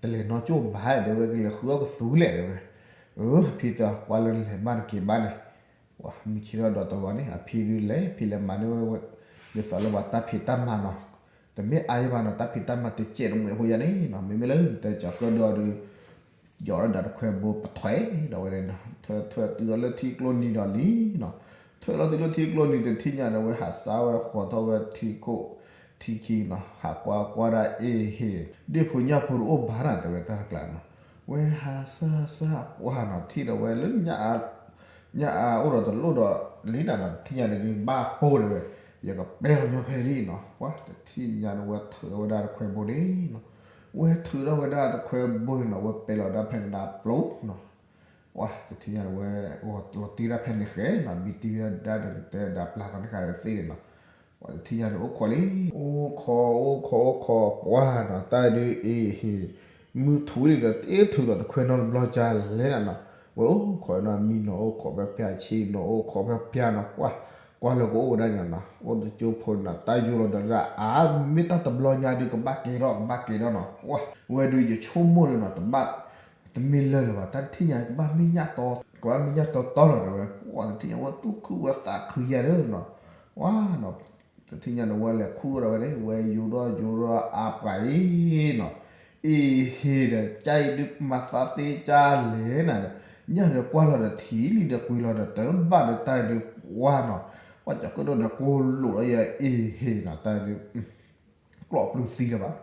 တလဲၤနီၢ်ကၠိၣ်ဘၣ်တဲဝဲ ကလဲၤဃုအီၣ်ကသူလဲၣ်တဲဝဲ, အဖံတဲပှၤလၢနလဲၤဘၣ်နက့ၤဘၣ်န့ၣ် ဝဲမုၢ်ဆ့ၣ်ထီၣ်ဒီးတဂီၤန့ၣ် အဖံဒုးလဲၤ ဖံလဲၤမၤန့ၢ်ဝဲ ဒ်သိးလၢပှၤတၢ်ဖံးတၢ်မၤနီၤ, တမ့ၢ်အါယဲဘၣ်နီၤ တၢ်ဖံးတၢ်မၤတစဲးတမှဲးဖိယါန့ၣ်နီၤ, မ့မ့ၢ်လၢနတဲကၠီၤကၢၣ်ဒိၣ်ဒုး ယီၤဒီးတခွဲဘိပထွဲဒီးဝဲဒၣ်နီၤ, ထွဲတုၤလီၤလၢထံကျိနံၤဒီးလံနီၤ, ထွဲလီၤတုၤလၢထံကျိနံၤတထံၣ်ညါန့ၣ် ဝဲဟးစါဝဲဃီၤထီၣ်ဝဲထံခိၣ်ထံခံနီၤ, ဟးကွၢ်ကွၢ်ဒၣ်အ့ဟ့ၣ် ဒ့ၣ်ဖိညၣ်ဖိတအိၣ်ဘၣ်နၤတဲဝဲတၢ်တကျါနီၤ, ဝဲဟးစါစါပှၢ်နီၤ ထံၣ်ဒီးဝဲလၢ ညၣ်အါအိၣ်ဒီးတလိၣ်ဒီးလံနၤနီၤ, တထံၣ်ညါန့ၣ်ဒုးဘၣ်ပိၢ်တဲဝဲ, ယကပဲလီၤညီဖဲဒ်နီၤ, ပှၤတထံၣ်ညါန့ၣ် ဝဲထုးထီၣ်ဝဲဒၣ်တခွဲဘိန့ၣ်နီၤ, ဝဲထုးထီၣ်ဝဲဒၣ်တခွဲဘိန့ၣ်နီၤ ဝဲပဲလီၤဒၣ်ဖဲန့ၣ်ဒၣ်ပျိနီၤ, ပှၤတထံၣ်ညါန့ၣ် ဝဲဂီၤလီၤတံၢ်ဒၣ်ဖဲန့ၣ်ဃဲနီၤ, ဘံတံၢ်ဝဲဒၣ်ဒီးတဲဒၣ်ပျၢ်ကီန့ၣ်ဃာ်သ့ၣ်န့ၣ်နီၤ, ပှၤတထံၣ်ညါန့ၣ်အိၣ်ခိးလံ, အိၣ်ခိးအိၣ်ခိးအိၣ်ခိးပှၢ်နီၤ, တၢ်ဒုးအ့ဟ့ၣ် မုၢ်ထူၣ်လံဒီးတ့ထုးဒီးတခွဲနီတဘျီကၢ်လဲၣ်နၤနီၤ, ဝဲအိၣ်ခိးနီၤ မံနီၤအိၣ်ခိးဖဲဖၠၣ် ဆံနီၤအိၣ်ခိးဖဲဖၠၣ်နီၤ, ပှၢ်ကွၢ်လၢကအိၣ်ဝဲဒၣ်န့ၣ်နီၤ, အိၣ်တကၠိဖိနီၤ တၢ်ယိလီၤဒီးဒၣ် အါ မ့ၢ်တၢ်တဘျီညါဒုးကဘၣ်ကဲထီၣ်ကဘၣ်ကဲထီၣ်နီၤ, ပှၢ်ဝဲဒုးယဆိကမိၣ်န့ၣ်နီၤ တဘၣ် တမ့ၢ်လၢၢ်လၢၤဘၣ် တၢ်တထံၣ်ညါ ကဘၣ်မ့ၢ်ညၣ်တီ ကဘၣ်မ့ၢ်ညၣ်တီတီလီၤတဲဝဲ, ပှၢ်တထံၣ်ညါဝဲသူၣ်ခုဝဲသးခုယါဒီးနီၤ, ပှၢ်နီၤ တထံၣ်ညါန့ၣ် ဝဲလဲၤခူၣ်ထီၣ်ဒီးဝဲန့ၣ် ဝဲယိၤထီၣ်ယိၤထီၣ်အါပှၤအံၤနီၤ, အ့ဟ့ၣ်ဒီး ကၢ်အံၤဒုးမၤသးသ့ကၢ်လဲၣ်နၤဒီး ညၣ်ဒီးကွၢ်လီၤဒီးထံၣ်လံဒီးကွံာ်လီၤဒီးတဘၣ်ဒီးတၢ်အံၤဒုးပှၢ်နီၤ, ပှၢ်ကၠီၤကၢၣ်ဒိၣ်န့ၣ်ကိးလိာ်ဒီးယအ့ဟ့ၣ်နီၤ တၢ်အံၤဒုး ကျီၣ်ပျုၢ်သံလၢၤဘၣ်,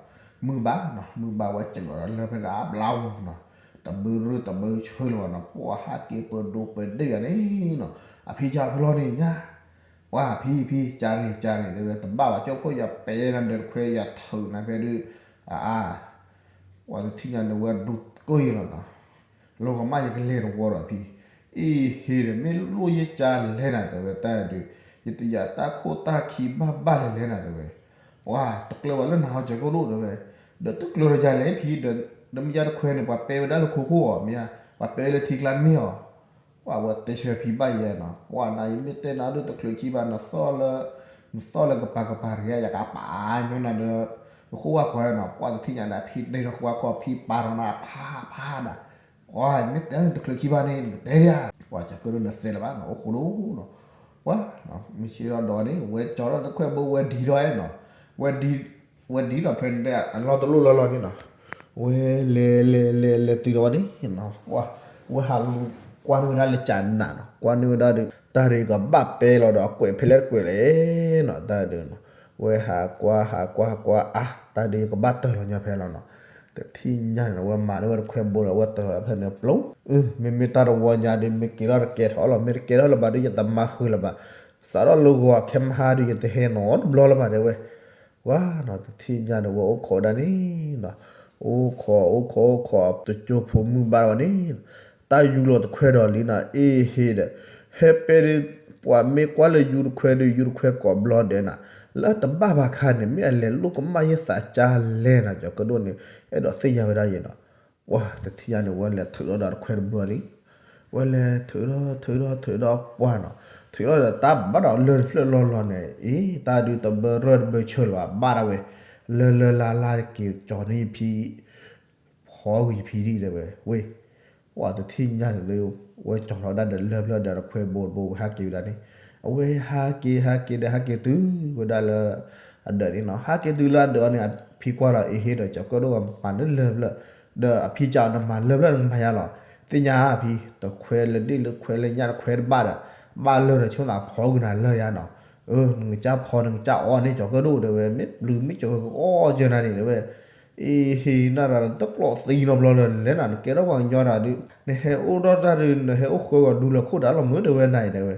မုၢ်ဘၣ်နီၤ မုၢ်ဘၣ်ဝဲစဲးလီၤဒီးလၢၢ်ဖဲန့ၣ်အဘျါဝူၤနီၤ, တဘုရၢၢ်တဘုဆၢလၢၤဘၣ်နီၤ, ပှၢ်ဟးက့ၤပဒိးပဒ့ၣ်ယၤန့ၣ်နီၤ, အဖံကၢ်ဖဲလီၤန့ၣ်ညါ, ပှၢ်ဖံဖံ ကၢ်န့ၣ် ကၢ်န့ၣ် တဲဝဲတဘၣ်ဘၣ် ကၠိဖိယပျဲနၤဒီးတခွဲယထုးနၤဖဲဒုး, အါ ပှၢ်တထံၣ်ညါန့ၣ်ဝဲဒိးကၢၢ်ယၤလီၤနီၤ, လီၤကမၣ်ယကလဲၤတဝီဒီးဖံ, အ့ဟ့ၣ်ဒီး မ့ၢ်လိၣ်ယကၢ်လဲၣ်နၤတဲဝဲတၢ်ဒုး, ယတယာ်တၢ်ခိၣ်တၢ်ခံဘၣ်ဘၣ်လဲၣ်လဲၣ်နၤတဲဝဲ, ပှၢ်တကျၢၤဘၣ်လၢနၤဟီကၠီၤကၢၣ်ဒိၣ်တဲဝဲ, ဒီးတကျၢၤဒီးယၤလဲၣ်ဖံဒီး, ဒီးမ့ၢ်ယါတခွဲန့ၣ် ပှၤပဲဝဲဒၣ်လၢခိခိၣ်အီၤ မ့ၢ်ယါ, ပှၤပဲဝဲလၢထံကျါတမ့ၢ်အီၤ ပှၢ်ဝဲတဲဆၢဖံဘၣ်ယဲနီၤ, ပှၢ်နၤယမ့ၢ်တဲနၤဒုးတချုးခံဘၣ် နသီၣ်လၢ, နသီၣ်လၢကပၤကပၤတဂ့ၤ ယကပာ်ညီနၤဒီး, နဃိၣ်ဝါဃီနီၤ, ပှၢ်တထံၣ်ညါန့ၣ် ဖံတဲထီၣ်ဃိၣ်ဝါဃီ ဖံပာ်ထီၣ်နၤဖးဖးဒၣ်, ပှၢ်မ့ၢ်တဲန့ၣ်တချုးခံဘၣ်န့ၣ် နကတဲဒၣ်, ပှၢ်ကၠီၤကၢၣ်ဒိၣ်န့ၣ်သဲလၢၤဘၣ်နီၤ အိၣ်ဃိဒိၣ်နီၤ, ပှၢ်, မုၢ်ဆ့ၣ်ထီၣ်ဒီးန့ၣ် ဝဲကၠီၤထီၣ်တခွဲဘိဝဲဒံထီၣ်နီၤ, ဝဲဒံ ဝဲဒံထီၣ်ဖဲန့ၣ် အလီၢ်တလိၣ်လီၤလီၤန့ၣ်နီၤ, ဝဲလဲၤလဲၤလဲၤလဲၤတုၤဒီးဝဲန့ၣ်နီၤ, ဝဲဟးလူၤကွၢ်န့ၢ်ဝဲဒၣ်လၢကၢ်နးနီၤ, ကွၢ်န့ၢ်ဝဲဒၣ်ဒီး တၢ်ဒုးကဘၣ်ပဲလီၤဒီးအကွဲးဖဲလဲၣ်တကွဲးလဲၣ်နီၤ, တၢ်ဒုးနီၤ, ဝဲဟးကွၢ်ဟးကွၢ်ဟးကွၢ် အါ တၢ်ဒုးယကဘၣ်တၢၢ်လီၤညီဖဲလီၤနီၤ, တထံၣ်ညါန့ၣ် ဝဲမၤန့ၢ်ဝဲတခွဲဘိဒီး ဝဲတၢၢ်လီၤဖဲန့ၣ်ပျိ, မ့မ့ၢ်တၢ်တဝီညါဒုး မ့ၢ်က့ၤထီၣ်တကဲထီၣ်လီၤ မ့ၢ်တကဲထီၣ်လၢၤဘၣ်ဒုး ယတမၤဃုာ်လၢၤဘၣ်, စးထီၣ်လၢဂီၤခဲမဟါဒုး ယတဟဲနီတဘျီလၢၤဘၣ်တဲဝဲ, ဝါနီၤ တထံၣ်ညါန့ၣ် ဝဲအိၣ်ခိးဒၣ်န့ၣ်နီၤ, အိၣ်ခိးအိၣ်ခိးအိၣ်ခိး တကၠိဖိမုၢ်ဘၣ်ဝဲန့ၣ်, တၢ်ယူၤလီၤတခွဲဒီးလံနီၤ အ့ဟ့ၣ်ဒီး, ဟဲပဲဒုး, ပှၤမ့ၢ်ကွၢ်လၢယူၤတခွဲဒုး ယူၤတခွဲကိးဘျီဒဲးနၤ, လၢတဘၣ်ဘၣ်ခါန့ၣ် မ့ၢ်အလဲၤလိၣ်ကမၣ်ယသးကၢ်လဲၣ်နၤ ကၠီၤကၢၣ်ဒိၣ်န့ၣ်, အဲၣ်ဒိးသ့ၣ်ညါဝဲဒၣ်ယဲနီၤ, ပှၢ်တထံၣ်ညါန့ၣ် ဝဲလဲၤထုးထီၣ်ဒီးတခွဲတဘျီန့ၣ်, ဝဲလဲၤထုးထီၣ်ထုးထီၣ်ထုးထီၣ်ပှၢ်နီၤ, ထုးထီၣ်ဒီးတၢ်ဘၣ်ဒီးလၢၢ်တဖျၢၣ်လီၤလီၤန့ၣ် အ့ တၢ်ဒုးတဘၢရၢၢ်တဘၢဆၢလၢၤဘၣ် ဘၣ်ဒၣ်ဝဲ, လၢလၢလါလါက့ၤကၠီၤန့ၢ်ယဖံ ဖီကွံာ်ယဖံဒံးတဲဝဲ, ဝ့ၢ်, ပှၢ်တထံၣ်ညါန့ၣ်လၢ ဝဲကၠီၤထီၣ်ဒၣ်ဒီးလၢၢ်ဖျၢၣ်ဒီးတခွဲဘိတဘိ ဝဲဟးက့ၤဝဲဒၣ်န့ၣ်, အဝဲဟးက့ၤဟးက့ၤဒီးဟးက့ၤတုၤဝဲဒၣ်လၢ အဒၢးန့ၣ်နီၤ, ဟးက့ၤတုၤလၢအဒၢးအီၤန့ၣ် အဖံကွၢ်လီၤ အ့ဟ့ၣ်ဒီး ကၠီၤကၢၣ်ဒိၣ်မၤန့ၢ်လၢၢ်ဖျၢၣ်, ဒီးအဖံကၢ်အီၤန့ၣ်မၤလၢၢ်ဖျၢၣ်န့ၣ်မၤယါလီၤ, သ့ၣ်ညါဖံ တခွဲလၢဒ့ၣ်လၢခွဲလၢညၣ်တခွဲတဘၣ်ဒီး, ဘၣ်လၢၢ်ဒီးဆိၣ်သးဖီကွံာ်နၤလၢၢ်ယါနီၤ, အၢ နကစၢ်ဖီနကစၢ်အီၣ်န့ၣ် ကၠီၤကၢၣ်ဒိၣ်တဲဝဲ မ့ၢ်ပျုၤမ့ၢ်ကၠီၤကၢၣ်အီၣ်ကၢနၤန့ၣ်တဲဝဲ, အ့ဟ့ၣ်နၤဒီး တကျိးသံနီတဘျီလၢၤလဲၣ်နၤ နကဲထီၣ်ပှၤကညီတၢ်ဒုး နဟဲအိၣ်ဒီးတၢ်ဒုး နဟဲအိၣ်ဃၢဂီၤဒူလၢခိၣ်တၢ်လီၤမုၢ်တဲဝဲနၤအံၤတဲဝဲ,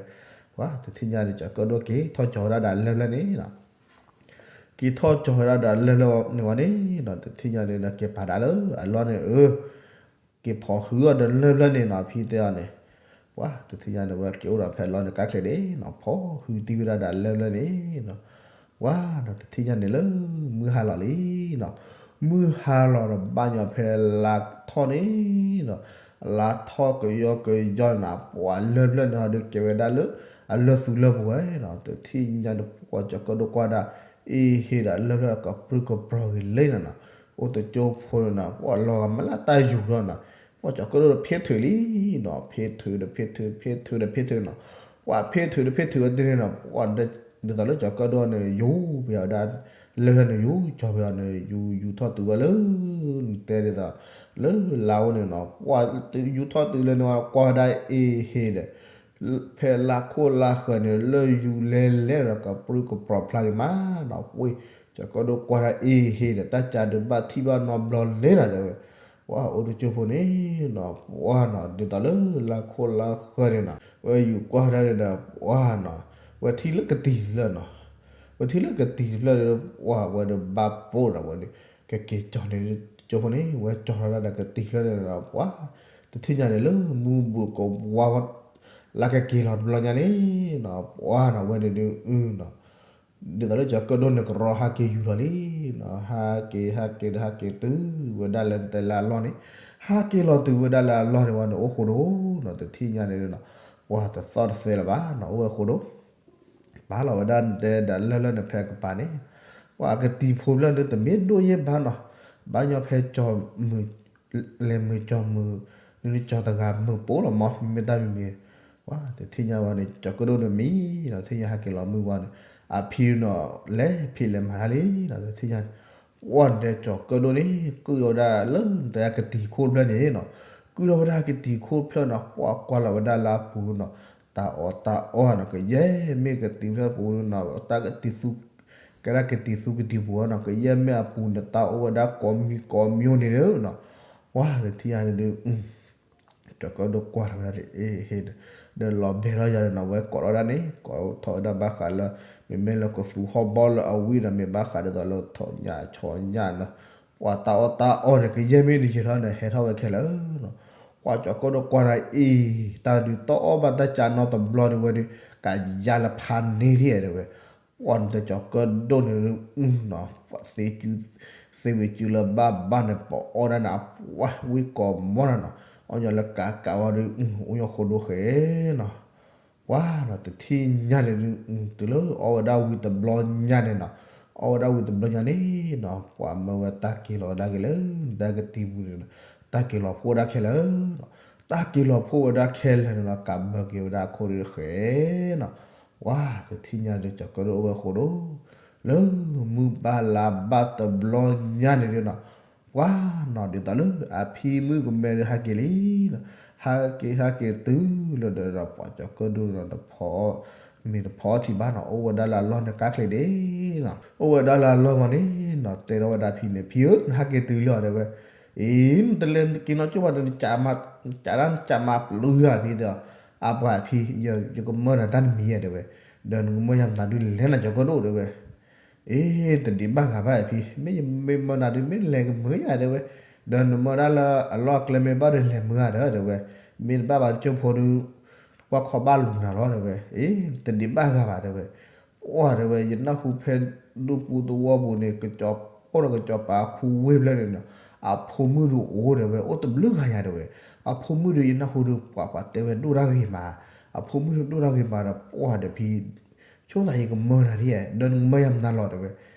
ပှၢ်တထံၣ်ညါဒီး ကၠီၤကၢၣ်ဒိၣ်က့ၤထီၣ်ကၠီၤဝဲဒၣ်ဒီးလၢၢ်ဖျၢၣ်န့ၣ်နီၤ က့ၤထီၣ်ကၠီၤဝဲဒၣ်ဒီးလၢၢ်ဖျၢၣ်န့ၣ်ဝဲန့ၣ်နီၤ တထံၣ်ညါဒီး က့ၤပာ်ဒၣ်လၢအလီၢ်န့ၣ် အၢ က့ၤဖီၣ်ဟုအီၤဒီးလၢၢ်ဖျၢၣ်န့ၣ်နီၤ ဖံတဲအီၤန့ၣ်, ပှၤတထံၣ်ညါန့ၣ် ဝဲက့ၤအိၣ်ဒီးဖဲလီၢ်န့ၣ်ကါချ့ဒ့ၣ်နီၤ, ဖီၣ်ဟုတံၢ်ဝဲဒၣ်ဒီးလၢၢ်လၢၢ်န့ၣ်နီၤ, ပှၤနီၤ တထံၣ်ညါန့ၣ်လၢ မုၢ်ဟါလီၤလံနီၤ, မုၢ်ဟါလီၤဒီးဘၣ်ညီဖဲလါထီၣ်န့ၣ်နီၤ, လါထီၣ်ကယီကယီန့ၣ်နီၤ, ပှၤလၢၢ်ဖျၢၣ်န့ၣ်ဒီးကဲဝဲဒၣ်လၢ အလၢၢ်သူလၢၢ်ပူၤဝဲနီၤ, တထံၣ်ညါန့ၣ် ပှၤကၠီၤကၢၣ်ဒိၣ်ကွၢ်ဒၣ် အ့ဟ့ဒီးလၢၢ်ဖျၢၣ်ကပြုၢ်ကပြီၤဂ့ၤလံနီၤနီၤ, အိၣ်တကၠိဖိန့ၣ်နီၤ, ပှၤလီၤဂာ်မးလၢတၢ်ယူၤဒီးနီၤ, ပှၤကၠီၤကၢၣ်ဒိၣ်ဒီးဖ့ထုးလံနီၤ, ဖ့ထုးဒီးဖ့ထုး ဖ့ထုးဒီးဖ့ထုးနီၤ, ပှၤဖ့ထုးဒီးဖ့ထုးဝဲဒ်န့ၣ်နီၤ, ပှၤဒ်သိးလၢကၠီၤကၢၣ်ဒိၣ်န့ၣ် ယူၤပယီၤဝဲဒၣ် လၢၢ်ဖျၢၣ်န့ၣ် ယူၤကၠီၤပယီၤန့ၣ် ယူၤ ယူၤထီၣ်တုၤဝဲလၢ နတဲဒ်သိး လၢလါအိၣ်န့ၣ်နီၤ, ပှၤယူၤထီၣ်တုၤလၢန့ၣ် ကွၢ်ဝဲဒၣ်အ့ဟ့ဒီး ဖဲလါခိၣ်လါဃၢၤန့ၣ် လၢယူၤလဲၤလဲၤဒီးကပြုၢ်ကပြီၤဖျါဂ့ၤမးနီၤ, ပှၤကၠီၤကၢၣ်ဒိၣ်ကွၢ်ဒၣ်အ့ဟ့ဒီး တၢ်ကးဒုးဘၣ်ထံၣ်ဘၣ်နီတဘျီလံနီၤ, တဲဝဲ ပှၤအိၣ်တကၠိဖိန့ၣ်နီၤ, ပှၤနီၤ ဒ်သိးလၢလါခိၣ်လါဃၢၤန့ၣ်နီၤ, ဝဲယူၤကွၢ်ဒၣ်န့ၣ်ဒီး ပှၤနီၤ ဝဲထံၣ်လၢကတံၤတဖျၢၣ်နီၤ, ဝဲထံၣ်လၢကတံၤတဖျၢၣ်ဒီး ပှၤဝဲဒီးဘၣ်ပိာ်ဒီးဝဲဒီး ကက့ၤကၠီၤန့ၣ် ကၠိဖိန့ၣ် ဝဲကၠီၤထီၣ်ဒၣ်ဒီးကတံၤတဖျၢၣ်န့ၣ်ဒီး ပှၤတထံၣ်ညါန့ၣ်လၢမူဘူးကဝါ လၢကက့ၤလီၤတဘျီညါန့ၣ်နီၤ, ပှၤနီၤ ဝဲန့ၣ်ဒုးနီၤ ဒ်သိးလၢကၠီၤကၢၣ်ဒိၣ်န့ၣ် ကရီဟးက့ၤယူၤလီၤလံနီၤ, ဟးက့ၤ ဟးက့ၤဒီးဟးက့ၤတုၤဝဲဒၣ်လၢနတဲလၢအလီၢ်န့ၣ်, ဟးက့ၤလီၤတုၤဝဲဒၣ်လၢအလီၢ်န့ၣ်ဝဲန့ၣ် အိၣ်ဃိဒိၣ်နီၤ, တထံၣ်ညါန့ၣ်နီၤ, ပှၤတသီၣ်တသဲလၢၤဘၣ်နီၤ, အိၣ်ဝဲဃိဒိၣ် ပာ်လီၤဝဲဒၣ်နတဲဒၣ်လၢၢ်လၢၢ်န့ၣ်ဖဲကပၤန့ၣ်, ပှၤကတံၤဖိဖျၢၣ်န့ၣ်တမ့ၢ်ဒိၣ်ယဲၢ်ဘၣ်နီၤ, ဘၣ်ညီဖဲကၠီၤမုာ် လဲၤမုာ်ကၠီၤမုာ် နကၠီၤတဂၤမုာ်ပိာ်လီၤမး မ့ၢ်တၢ်မံၤမံၤ, ပှၤတထံၣ်ညါဝဲန့ၣ် ကၠီၤကၢၣ်ဒိၣ်န့ၣ်မံနီၤ, ထံၣ်ညါဟးက့ၤလီၤမုၢ်ဝဲန့ၣ်, အဖံနီၤ လဲၤဖံးလဲၤမၤတၢ်လံနီၤ, တထံၣ်ညါန့ၣ် ပှၤနတဲကၠီၤကၢၣ်ဒိၣ်န့ၣ် ကုၢ်ထီၣ်ဝဲဒၣ်လၢနတဲကတံၤခိၣ်တဖျၢၣ်န့ၣ်နီၤ, ကုၢ်ထီၣ်ဝဲဒၣ်ကတံၤခိၣ်တဖျၢၣ်နီၤ, ပှၤကွၢ်လီၤဝဲဒၣ်လၢအပူၤနီၤ, တၢ်အီၣ်တၢ်အီနီၤ ကယဲၢ်မ့ၢ်ကတံၤဖျၢၣ်ပူၤနီၤ, တၢ်ကတံၤသူ ကဲဒၣ်ကတံၤသူကတံၤပူၤနီၤ, ကယဲၢ်မ့ၢ်အပူၤန့ၣ် တၢ်အိၣ်ဝဲဒၣ်ကိးမံၤကိးမံၤန့ၣ်နီၤ, ပှၤတထံၣ်ညါန့ၣ်ဒုး ကၠီၤကၢၣ်ဒိၣ်ကွၢ်ထီၣ်ဝဲဒၣ်အ့ဟ့ဒီး ဒီးလီၤဘဲထီၣ်ယၤန့ၣ်နီၤ, ဝဲကိးထီၣ်ဝဲဒၣ်န့ၣ် ကိးထီၣ်ဝဲဒၣ်ဘၣ်ဃးလၢ မ့မ့ၢ်လၢကသူဟီၣ်ဘီလၢအဝံၣ်ဒီး မ့ၢ်ဘၣ်ဃးဒ်သိးလၢထိးညၣ်ဆီညၣ်နီၤ, ပှၤတၢ်အီၣ်တၢ်အီန့ၣ် ကယဲၢ်မ့ၢ်နယဲၤထီၣ်န့ၣ် ဟဲထီၣ်ဝဲခဲလၢာ်နီၤ, ပှၤကၠီၤကၢၣ်ဒိၣ်ကွၢ်ထီၣ်အ့ တၢ်ဒုးတအီၣ်ဘၣ်တၢ်ကၢ်နီတဘျီဒုးဝဲဒုး ကယါလၢဖးန့ၢ်လံတဲဝဲ ပှၤနတဲကၠီၤကၢၣ်ဒိၣ်န့ၣ်နီၤ, ပှၤသ့စု သ့ဝံၤစုလၢဘၣ်ဘၣ်န့ၣ် ပအီၣ်ဒၣ်န့ၣ် အပှၤဝံၣ်ကိးမီၢ်နီၤနီၤ, အီၣ်ညီလၢကးကးဝဲဒုး အိၣ်ညီဃိဒိၣ်ဃဲနီၤ, ပှၤနီၤ တထံၣ်ညါန့ၣ်ဒုး တုၤလၢအီၣ်ဝဲဒၣ်ဝံၤတဘျီညါန့ၣ်နီၤ, အီၣ်ဝဲဒၣ်ဝံၤတဘျီညါန့ၣ်နီၤ, ပှၤမၢဝဲတၢ်က့ၤလီၤဝဲဒၣ်က့ၤလၢ တၢ်ကတံၤပူၤန့ၣ်နီၤ, တၢ်က့ၤလီၤဖှိၣ်ဝဲဒၣ်ခဲလၢာ်နီၤ, တၢ်က့ၤလီၤဖှိၣ်ဝဲဒၣ်ခဲလၢာ်န့ၣ်နီၤ, ကးဘၢက့ၤဝဲဒၣ်အခိၣ်ဒုးဃဲနီၤ ပှၤတထံၣ်ညါဒီး ကၠီၤကၢၣ်ဒိၣ်အိၣ်ဝဲဃိဒိၣ်, လၢမုၢ်ဘၣ်လါဘၣ်တဘျီညါန့ၣ်ဒုးနီၤ, ပှၤနီၤဒ်သိးလၢအဖံမုၣ်ကမဲဒုးဟဲက့ၤလံနီၤ, ဟဲက့ၤဟဲက့ၤတုၤလၢဒီး ပှၤကၠီၤကၢၣ်ဒိၣ်နီၤ တဖီ မ့ၢ်တဖီထံၣ်ဘၣ်နီၤ, အိၣ်ဝဲဒၣ်လၢအလီၢ်န့ၣ်ကါချ့ဒ့ၣ်နီၤ, အိၣ်ဝဲဒၣ်လၢအလီၢ်မးန့ၣ်နီၤ, တဲထီၣ်ဝဲဒၣ်ဖံန့ၣ် ဖံဧၢ နဟဲက့ၤတုၤလံအီၤတဲဝဲ, အံၤ နတလဲၤက့ၤနီၢ်ကၠိဘၣ်ဒီး နကးဒၣ်နကးမၤပျုၤဧါ ဖံတဲ, အပှၤဖံ ယကမၢနၤတၢ်တမံၤဧါတဲဝဲ, ဒီးနကမၢယၤမနုၤဒုးလဲၤနၤကၠီၤကၢၣ်ဒိၣ်တဲဝဲ, အ့ တဒံးဘၣ်ဂၤဘၣ်ဖံ, မ့ၢ်ယမ့ၢ်မၢနၤဒုး မ့ၢ်လဲၤကမၢယၤတဲဝဲ, ဒီးနမၢဒၣ်လၢအလီၢ်အကျဲမ့ၢ်ဘၣ်ဒီးလဲၤမၢဧါဒီးတဲဝဲ, မ့ၢ်တဘၣ်ဘၣ်တကၠိဖိဒုး ကွၢ်ခီဘၣ်လူၤနၤလီၤတဲဝဲ, အ့ တဒံးဘၣ်ဂၤဘၣ်တဲဝဲ, ပှၤတဲဝဲ ယနၢ်ဟူဖဲဒူပူၤသဝီပူၤန့ၣ် ကစီၤအိၣ်ဒီးကစီၤပၤခူဝ့ၢ်ဖျၢၣ်န့ၣ်နီၤ, အဖိမုၣ်ဒုးအိၣ်တဲဝဲ အိၣ်တဘျုးဂၤယၤတဲဝဲ, အဖိမုၣ်ဒုးယနၢ်ဟူဒုး ပှၤပှၤတဲဝဲဒိၣ်တၢ်ဂ့ၤမး, အဖိမုၣ်ဒုးဒိၣ်တၢ်ဂ့ၤမးဒီး ပှၤဒီးဖံ ဆိသးယကမၢနၤဒ်, ဒီးနကမၢယၤမနုၤလီၤတဲဝဲ,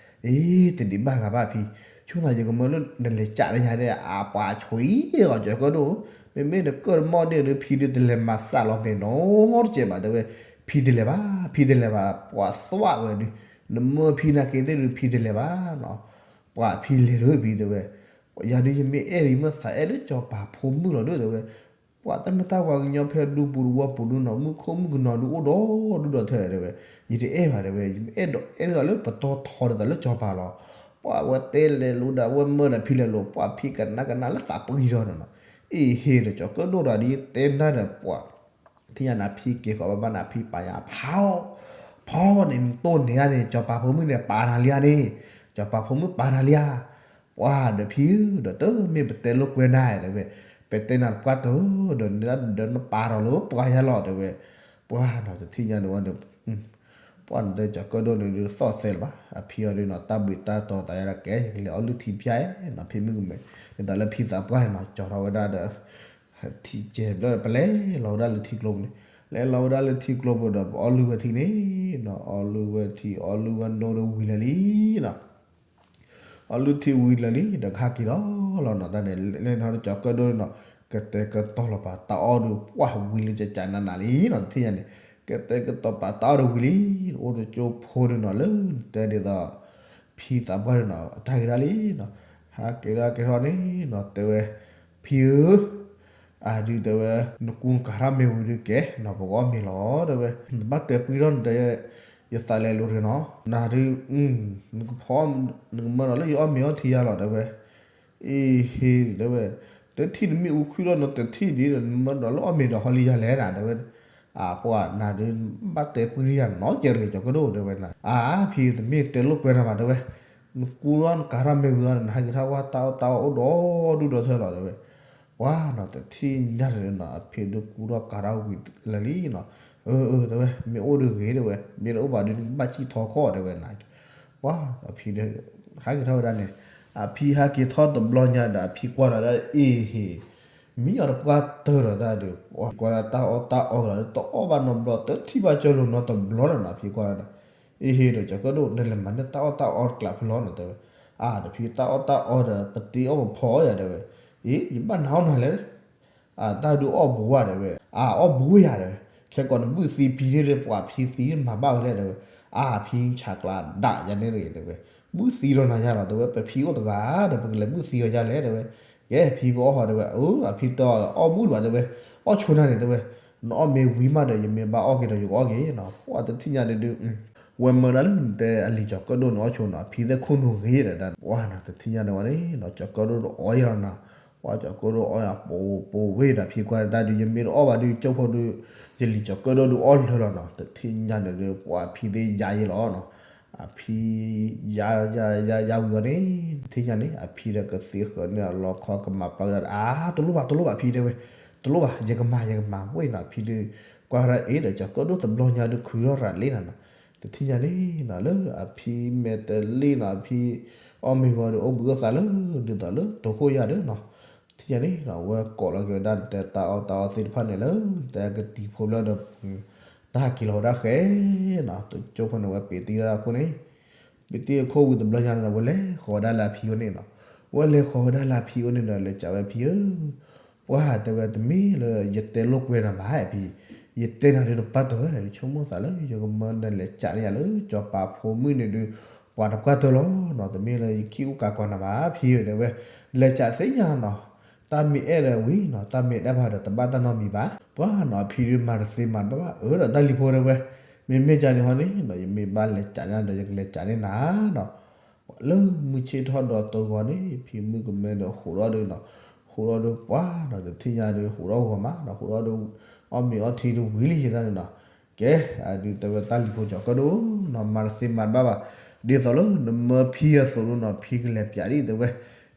အ့ တဒံးဘၣ်ဂၤဘၣ်ဖံ, ဆိသးယကမၢလၢနလဲၤကးလၢယၤဒ် အပှၤဆှံဂီၤကၠီၤကၢၣ်ဒိၣ်, မ့မ့ၢ်တကၢၢ်တမီၢ်ဒ်ဒီး ဖံဒုးတလဲၤမၤစၢ်လီၤမ့ၢ်နီတစဲးဘၣ်တဲဝဲ, ဖံတလဲၤဘၣ် ဖံတလဲၤဘၣ် ပှၤသွးဝဲဒုး, နမၢဖံနာ်က့ၤသ့ၣ်ဒုး ဖံတလဲၤဘၣ်နီၤ, ပှၤဖံလဲၤဒုးဖံတဲဝဲ, ယၤဒုးယမ့ၢ်အဲၣ်ဒုး မ့ၢ်သးအဲၣ်လၢစီၤပၤဖိမုၣ်လီၤဒုးတဲဝဲ, ပှၤတၢ်မ့ၢ်တၢ်ဝၤကညီဖဲဒူပူၤတဝီပူၤဒုနီၤ မုၣ်ခိၣ်မုၣ်ကနီၤဒုးအိၣ်ဒီးဒူၣ်ဒီးထၢတဲဝဲ, ယတအဲၣ်ဘၣ်တဲဝဲ ယမ့ၢ်အဲၣ်ဒိးအဲၣ်ဒိးလၢပတီၢ်ထီဒ်သိးလၢစီၤပၤလီၤ, ပှၤဝဲတဲလဲၤလိၤဒီး အဝဲမၢဒီးဖံလဲၤလိၤ ပှၤဖံကနၣ်ကနၣ်လၢသးပှံၤဒီးနီၤ, အ့ဟ့ၣ်ဒီးကၠီၤကၢၣ်ဒိၣ်ဒီးဒ်ယတဲနၤဒီးပှၤ ထံၣ်ညါနၤဖံက့ၤဃီၤဘၣ်ဘၣ်နၤဖံပာ်ယၤဖးအီၤ, ဖးအီၤန့ၣ် နတိၢ်န့ၢ်ဧါန့ၣ် စီၤပၤဖိမုၣ်န့ၣ် ပာ်နၤလံဧါန့ၣ်, စီၤပၤဖိမုၣ်ပာ်နၤလံဧါ, ပှၤဒီးဖံဧၢ ဒီးတမ့ၢ်ပတဲလိာ်ကွဲနၤတဲဝဲ, ပဲာ်တဲနၤတပှၢ်တၢၢ်ဒီး နဒၣ်ဒီးနပာ်ထီၣ်လၢပှၢ်ယါလီၤ တဲဝဲ. ပှၢ်နီၤ တထံၣ်ညါန့ၣ်ဝဲန့ၣ် ပှၢ်နတဲကၠီၤကၢၣ်ဒိၣ်န့ၣ်ဒုးသီၣ်သဲလၢၤဘၣ်. အဖံအီၤဒုးနီၤ တၢ်ဘှံးတၢ်တီၤသးယါဒီး ကဲ ယကလဲၤအီၣ်လုၢ်ထံဖၠါနီၤ ဖံမုၣ်ကမဲ, ဒ်သိးလၢဖံသးပှၢ်န့ၣ်နီၤ ကၠီၤထီၣ်ဝဲဒၣ်ဒီး ထံကဲၤဘျီ ပလဲၤလီၤဝဲဒၣ်လၢထံကျိပူၤန့ၣ်, လဲၤလီၤဝဲဒၣ်လၢထံကျိပူၤဒီး ပအီၣ်လုၢ်ဝဲထံန့ၣ်နီၤ အီၣ်လုၢ်ဝဲထံ အီၣ်လုၢ်ဝဲနိဒီးဝံၤလၢာ်လံနီၤ အီၣ်လုၢ်ထံဝံၤလၢာ်လံ ဒီးကဟဲက့ၤထီၣ်လီၤနီၤ တၢ်န့ၣ် လဲၤထီၣ်ဒီးကၠီၤကၢၣ်ဒိၣ်န့ၣ်နီၤ ကတဲာ်ကတီၤလီၤပာ်တၢ်အီၣ်ဒီး ပှၢ်ဝံၤလၢကကးနးနးလံနီၤ တထံၣ်ညါန့ၣ် ကတဲာ်ကတီၤပာ်တၢ်အီၣ်ဒီးဝံၤလံ, အိၣ်တကၠိဖိဒုးနီၤ လၢနတဲဒ်သိး ဖံသးပှၢ်ဒုးနီၤ အတၢ်က့ၤဒၣ်လံနီၤ, ဟဲက့ၤဒၣ်က့ၤထီၣ်န့ၣ်နီၤ တဲဝဲ ဖံဧၢ အဒုးတဲဝဲ နကူနကၤထီၣ်မ့ၤဝံၤဒုးကဲနီၤ ပကအီၣ်မ့ၤလီၤ တဲဝဲ, နဘၣ်တဲပှံထီၣ်နတဲ ယသးလဲၤလိၤတဂ့ၤနီၤ, နၤဒုး နကဖီ နကမၢဒီးလၢယအီၣ်မ့ၤအီထံယါလီၤ တဲဝဲ, အ့ဟ့ တဲဝဲ, တထံၣ်နမ့ၣ်အူခုၣ်ထီၣ်နီၤ တထံၣ်ဒ်ဒီး နမၢဒီးလၢအီၣ်မ့ၤဒီးဟီလံယါလဲၣ်နၤ တဲဝဲ, အပှၢ်နၤဒုး ဘၣ်တဲပှံထံယါနီၤ ကဲတဂ့ၤ ကၠီၤကၢၣ်ဒိၣ် တဲဝဲနၤ, အါ ဖံတမ့ၢ်တဲလိာ်ကွဲနၤဘၣ် တဲဝဲ, နကူထီၣ်နကၤထီၣ်မ့ၤဝံၤအီၤ နဟဲက့ၤထီၣ်ဝဲတၢ်အီၣ်တၢ်အီအိၣ်ဒီဒူၣ်ဒီထၢလီၤ တဲဝဲ, ပှၢ်နီၤ တထံၣ်ညါန့ၣ်နီၤ အဖံဒုးကူထီၣ်ကၤထီၣ်ဝံၤလၢာ်လံနီၤ, အၢ အၢ တဲဝဲ မ့ၢ်အိၣ်ဒုးဂ့ၤ တဲဝဲ, မ့ၢ်တအိၣ်ဘၣ်ဒုး နကဘၣ်စံၣ်ထီခီၣ် တဲဝဲနၤ, ပှၢ်အဖံဒုး ဟဲက့ၤထီၣ်ဝဲဒၣ်န့ၣ်, အဖံဟဲက့ၤထီၣ်တဘျီညါဒီး အဖံကွၢ်ဒီးဒၣ်အ့ဟ့ မ့ၢ်အီၤတပှၢ်တၢၢ်ဒီးတၢ်ဒုး ပှၢ်ကွၢ်ဒၣ်တၢ်အီၣ်တၢ်အီလီၤ တအီၣ်ဘၣ်နီတဘျီ တထံၣ်ဘၣ်ကၠီလိၤနီတဘျီလီၤနီၤ အဖံကွၢ်ဒီး အ့ဟ့ဒီး ကၠီၤကၢၣ်ဒိၣ် နလဲၤမၤန့ၢ်တၢ်အီၣ်တၢ်အီတကျးဖဲလဲၣ်နီၤ တဲဝဲ, အါ တဖံတၢ်အီၣ်တၢ်အီဒီး ပတ့အီၣ်ပဖီအီၣ်ယၤ တဲဝဲ, အ့ ယဘၣ်နၤအီၣ်နၤလဲၣ် အတၢ်ဒုးအီၣ်ဘူးဝဲ တဲဝဲ, အအီၣ်ဘူးယၤ တဲဝဲ, ခဲကိာ်နဘုၣ်သံဖံန့ၣ် ပှၤဖံသံမၤဘၣ်ဝဲလဲၣ် တဲဝဲ, အါ ဖံဆးကျးဒၣ်ယၤန့ၣ်တဂ့ၤ တဲဝဲ, ဘုၣ်သံဒီးနၤယၤလီၤ တဲဝဲ, ပဖံအိၣ်တဂၤဒီး ပကလဲၤဘုၣ်သံအီၤယၤလဲၣ် တဲဝဲ, ကဲ ဖံပအီၣ်ဟီ တဲဝဲ, အၢ အဖံတအီၣ်ဘူးဘၣ် တဲဝဲ, အီၣ်ဆိနၤန့ၣ် တဲဝဲ, နအီၣ်မ့ၤဝံၤမးဒီး ယမ့ၢ်ဘၣ်အီၣ်က့ၤဒီး ယကအီၣ်က့ၤနီၤ ပှၢ်တထံၣ်ညါဒုးဒုး ဝဲမၢဒၣ်လၢနတဲအလံၤကၠီၤကၢၣ်ဒိၣ်န့ၣ်အီၣ်ဆိနီၤ ဖံသ့ၣ်ခိၣ်နူာ်ဂ့ၤဒီး ပှၢ်နီၤ တထံၣ်ညါန့ၣ်ဝဲန့ၣ်နီၤ ကၠီၤကၢၣ်ဒိၣ်တအီၣ်ယၤလီၤနီၤ, ပှၢ်ကၠီၤကၢၣ်ဒိၣ်အီၣ်ယၤ ပိာ်ပိာ်ဝဲဒီး ဖံကွၢ်တၢ်ဒုး ယမ့ၢ်တအီၣ်ဘၣ်ဒုး ကၠိဖိဒုး ယလံၤကၠီၤကၢၣ်ဒိၣ်ဒုးအီၣ်လၢာ်လီၤနီၤ တထံၣ်ညါန့ၣ်ဒုး ပှၢ်ဖံသ့ၣ်ယါယဲလီၤနီၤ, အဖံ ယါယါယါယါဝံၤအီၤန့ၣ် တထံၣ်ညါန့ၣ် အဖံဒီးကသ့ဃၢၤန့ၢ်အလီခီ ကမၤပျီဝဲဒၣ် အါ တလိၣ်ဘၣ် တလိၣ်ဘၣ်ဖံတဲဝဲ, တလိၣ်ဘၣ် ယကမၤ ယကမၤဝဲနီၤ အဖံဒုး ကွၢ်ဒၣ်အ့ဒီး ကၠီၤကၢၣ်ဒိၣ်တဘျီညါဒုး ခုးထီၣ်ရၤလံနီၤနီၤ, တထံၣ်ညါန့ၣ်နီၤ လၢအဖံမဲာ်တလ့ၣ်နီၤ အဖံ အီၣ်မ့ၤဂီၤဒီး အိၣ်ဘှံးအိၣ်သါလၢ ဒ်သိးလၢတိာ်ခိၣ်ယါဒီးနီၤ, တထံၣ်ညါန့ၣ်နီၤ ဝဲကိးလီၤက့ၤဝဲဒၣ်နတဲတၢ်အီၣ်တၢ်အီသ့ၣ်တဖၣ်န့ၣ်လၢ နတဲကတံၤဖိဖျၢၣ်ဒီး တၢ်ဟးက့ၤလီၤဝဲဒၣ်ဃဲနီၤ တကၠိဖိန့ၣ် ဝဲပ့ၤတံၢ်ဒၣ်အခိၣ်န့ၣ် ပ့ၤတံၢ်အခိၣ်ဝံၤတဘျီညါန့ၣ်ဒီး ဝဲလဲၤဃီၤဝဲဒၣ်လၢအဖံအိၣ်န့ၣ်နီၤ, ဝဲလဲၤဃီၤဝဲဒၣ်လၢအဖံအိၣ်န့ၣ်ဒီး လဲၤကးဝဲဖံဧၢ ပှၢ်တဲဝဲတမ့ၢ်လၢယတဲလိာ်ကွဲနၤဘၣ်ဖံ, ယတဲနၤဒုးတပှၢ်တၢၢ်ဝဲ ယဆိကမိၣ်သးလၢ ယကမၢနလဲၤကးန့ၢ်ယၤလၢ ကၠီၤပၤဖိမုၣ်န့ၣ်ဒုး ပှၤတပှၢ်တၢၢ်လီၤနီၤ တမ့ၢ်လၢယခံးအူကးကီးနၤဘၣ်ဖံဧၢ တဲဝဲ, လဲၤကးသ့ၣ်ညါနီၤ, တၢ်မ့ၢ်အဲၣ်ဒီးဝံၤနီၤ တၢ်မ့ၢ်အဲၣ်ဘၣ်ဒီးတဘၣ်တၢ်နီတမံၤဘၣ်, ပှၢ်နီၤ အဖံဒုးမၤတသ့မၤတဘၣ်ဘၣ် အၢဒီးတၢ်လံၤဖိတဲဝဲ, မ့မ့ၢ်ကန့ၣ်ဟီန့ၣ်နီၤ ယမ့ၢ်ဘၣ်လဲၤကးန့ၢ်ဒီး ယကလဲၤကးန့ၢ်နၤနီၤ လၢမုၢ်ဆ့ၣ်ထီၣ်ဒီးတဂီၤန့ၣ် ဖံမုၣ်ကမဲဒီး ဟူးထီၣ်ဒုးနီၤ, ဟူးထီၣ်ဒုးပှၢ်နီၤ တထံၣ်ညါဒုး ဟူးထီၣ်ဂီၤမးနီၤ ဟူးထီၣ်ဒုး အီၣ်မ့ၤအီထံဒုးဝံၤလံယဲၢ်တၢ်န့ၣ်နီၤ, ကဲ အဒုးတဲဝဲတၢ်လံၤဖိကၠီၤကၢၣ်ဒိၣ်နီၤ မၤတသ့မၤတဘၣ်ဘၣ်, ဒ်သိးလၢနမၢဖံအသိးဒုးနီၤ ဖံကလဲၤပျးဒ်တဲဝဲ,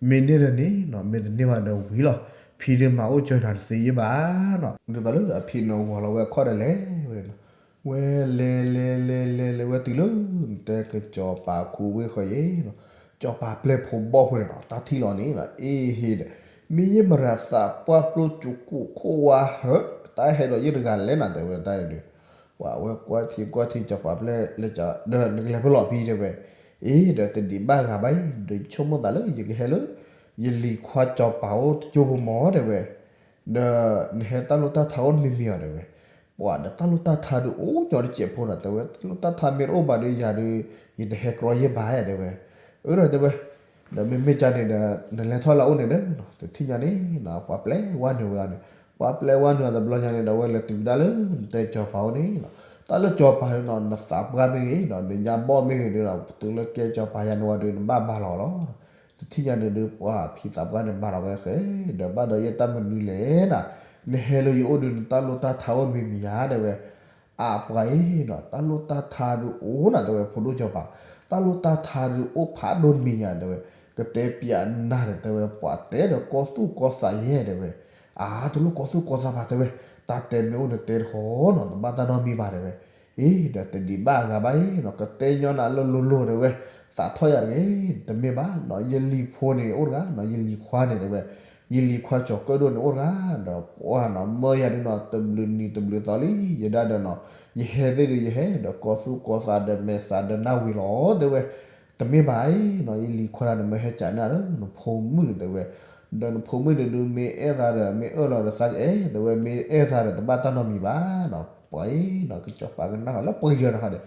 မ့ၢ်န့ၢ်ဒီးန့ၢ်နီၤ မ့ၢ်တန့ၢ်ဘၣ်ဒီးဝံၤလီၤ, ဖံဒုးမၤအိၣ်ကၢၤနၤတသ့ယဲၢ်ဘၣ်နီၤ, ဒ်သိးလၢအဖံန့ၣ်ဂီၤလီၤဝဲခီၣ်ဒီးလဲၤဝဲနီၤ ဝဲလဲၤလဲၤလဲၤလဲၤလဲၤဝဲတုၤလၢ နတဲကစီၤပၤခူဝ့ၢ်ဃီယဲၢ်နီၤ, စီၤပၤပျဲၢ်ဖိဘီၣ်ဖိန့ၣ်နီၤ တၢ်ထံၣ်လီၤန့ၣ်နီၤ အ့ဟ့ဒီး မ့ၢ်ယဲၢ်မရၤသးပှၢ်ပျိကၠူကိၣ်ခိၣ်ဝါဟၢ တၢ်ဟဲဒီးယဲၢ်တဂၤလဲၣ်နီၤ တဲဝဲတၢ်အံၤဒုး, ပှၤဝဲကွၢ်ထံကွၢ်ထံစီၤပၤပျဲၢ်လဲၤကး ဒီးနကလဲၤဖဲလဲၣ်ဖံတဲဝဲ, အ့ ဒီးတဒံးဘၣ်ဂၤဘၣ်အံၤ ဒီးဆိကမိၣ်သးလၢယကဟဲလၢ ယလံၤခွါစီၤပၤအိၣ်တကၠိဖိမၢတဲဝဲ ဒီးနဟဲတၢ်လိၣ်တၢ်ထါအိၣ်တမံၤမံၤအီၤတဲဝဲ, ပှၤဒီးတၢ်လိၣ်တၢ်ထါဒုးအိၣ်ညီတစဲးဖိနီၤ တဲဝဲ တၢ်လိၣ်တၢ်ထါမ့ၢ်တအိၣ်ဘၣ်ဒီးယၤဒီး ယတဟဲကြီယဲၢ်ဘၣ်တဲဝဲ, အၢဒီးတဲဝဲ, ဒီးမ့မ့ၢ်ကန့ၣ်ဒီး နလဲၤထီၣ်လၢအအိၣ်န့ၣ်ဒီး တထံၣ်ညါန့ၣ်နီၤ ပှၤပျဲဝဲနုာ်ဝဲအီၤန့ၣ်, ပှၤပျဲဝဲနုာ်အီၤတဘျီညါန့ၣ်ဒီး ဝဲလဲၤတုၤကဒါလၢ နတဲစီၤပၤအိၣ်န့ၣ်နီၤ, တၢ်လၢစီၤပၤန့ၣ်နီၤ နသးပှၢ်မ့ၢ်ဂ့ၤနီၤ နညါဘီၣ်မ့ၢ်ဂ့ၤဒီး ပတုၤလၢကဲစီၤပၤယါန့ၣ်ဝဲဒီး နဘၣ်ဘါလီၤလီၤ တထံၣ်ညါန့ၣ်ဒုး ပှၤဖံသးပှၢ်န့ၣ်ဘါထီၣ်ဝဲဃဲ, ဒီးဘၣ်ဒီးယဲၢ်တၢ်မနုၤလဲၣ်နီၤ, နဟဲလၢယအိၣ်ဒီး နတၢ်လိၣ်တၢ်ထါအိၣ်မံၤမံၤဧါတဲဝဲ, အပှၤအံၤနီၤ တၢ်လိၣ်တၢ်ထါဒုးအိၣ်နီၤတဲဝဲ ဖိဒိၣ်စီၤပၤ, တၢ်လိၣ်တၢ်ထါဒုးအိၣ်ဖးဒိၣ်တမံၤဧါတဲဝဲ, ကတဲပျးနၤဒီးတဲဝဲ ပှၤတဲဒီးကီၢ်သူၣ်ကီၢ်သးယဲၢ်တဲဝဲ, အါ တလိၣ်ကီၤသူၣ်ကီၤသးဘၣ်တဲဝဲ, တၢ်တဲမ့ၢ်အိၣ်နတဲတခီနီၤ တဘၣ်တၢ်နီတမံၤဘၣ်တဲဝဲ, အ့ ဒီးတဒံးဘၣ်အဂၤဘၣ်အံၤနီၤ ကတဲညီနၤလၢလိၤလိၤတဲဝဲ, သးထီၣ်ယၤတဂ့ၤ တမ့ၢ်ဘၣ်နီၤ ယလံၤဖိန့ၣ်အိၣ်တဂၤနီၤ ယလံၤခွါန့ၣ်တဲဝဲ, ယလံၤခွါကၠီၤကၢၣ်ဒိၣ်န့ၣ်အိၣ်တဂၤ, ဒီးပှၢ်နီၤ မၢယၤဒုးနီၤ တဘျုးနံၤတဘျုးသီလံ ယဒၣ်ဒီးနီၤ, ယဟဲသ့ၣ်ဒုးယဟဲ ဒီးကီၤသူၣ်ကီၤသးဒီးမဲာ်ဆှးဒီးနၢ်ဝံၤလီၤတဲဝဲ, တမ့ၢ်ဘၣ်အံၤနီၤ ယလံၤခွါတဂၤန့ၣ် မၢဟဲကးန့ၢ်လၢနဖိမုၣ်န့ၣ်တဲဝဲ, ဒီးနဖိမုၣ်န့ၣ်ဒုးမ့ၢ်အဲၣ်သးဒီး မ့ၢ်အၢၣ်လီၤဒီးသးကအဲၣ် တဲဝဲ မ့ၢ်အဲၣ်သးဒီးတဘၣ်တၢ်နီတမံၤဘၣ်နီၤ, ပှၤအံၤနီၤ ကစီၤပၤကနၣ်ဃီလၢပှၤကညီတခါဒီး,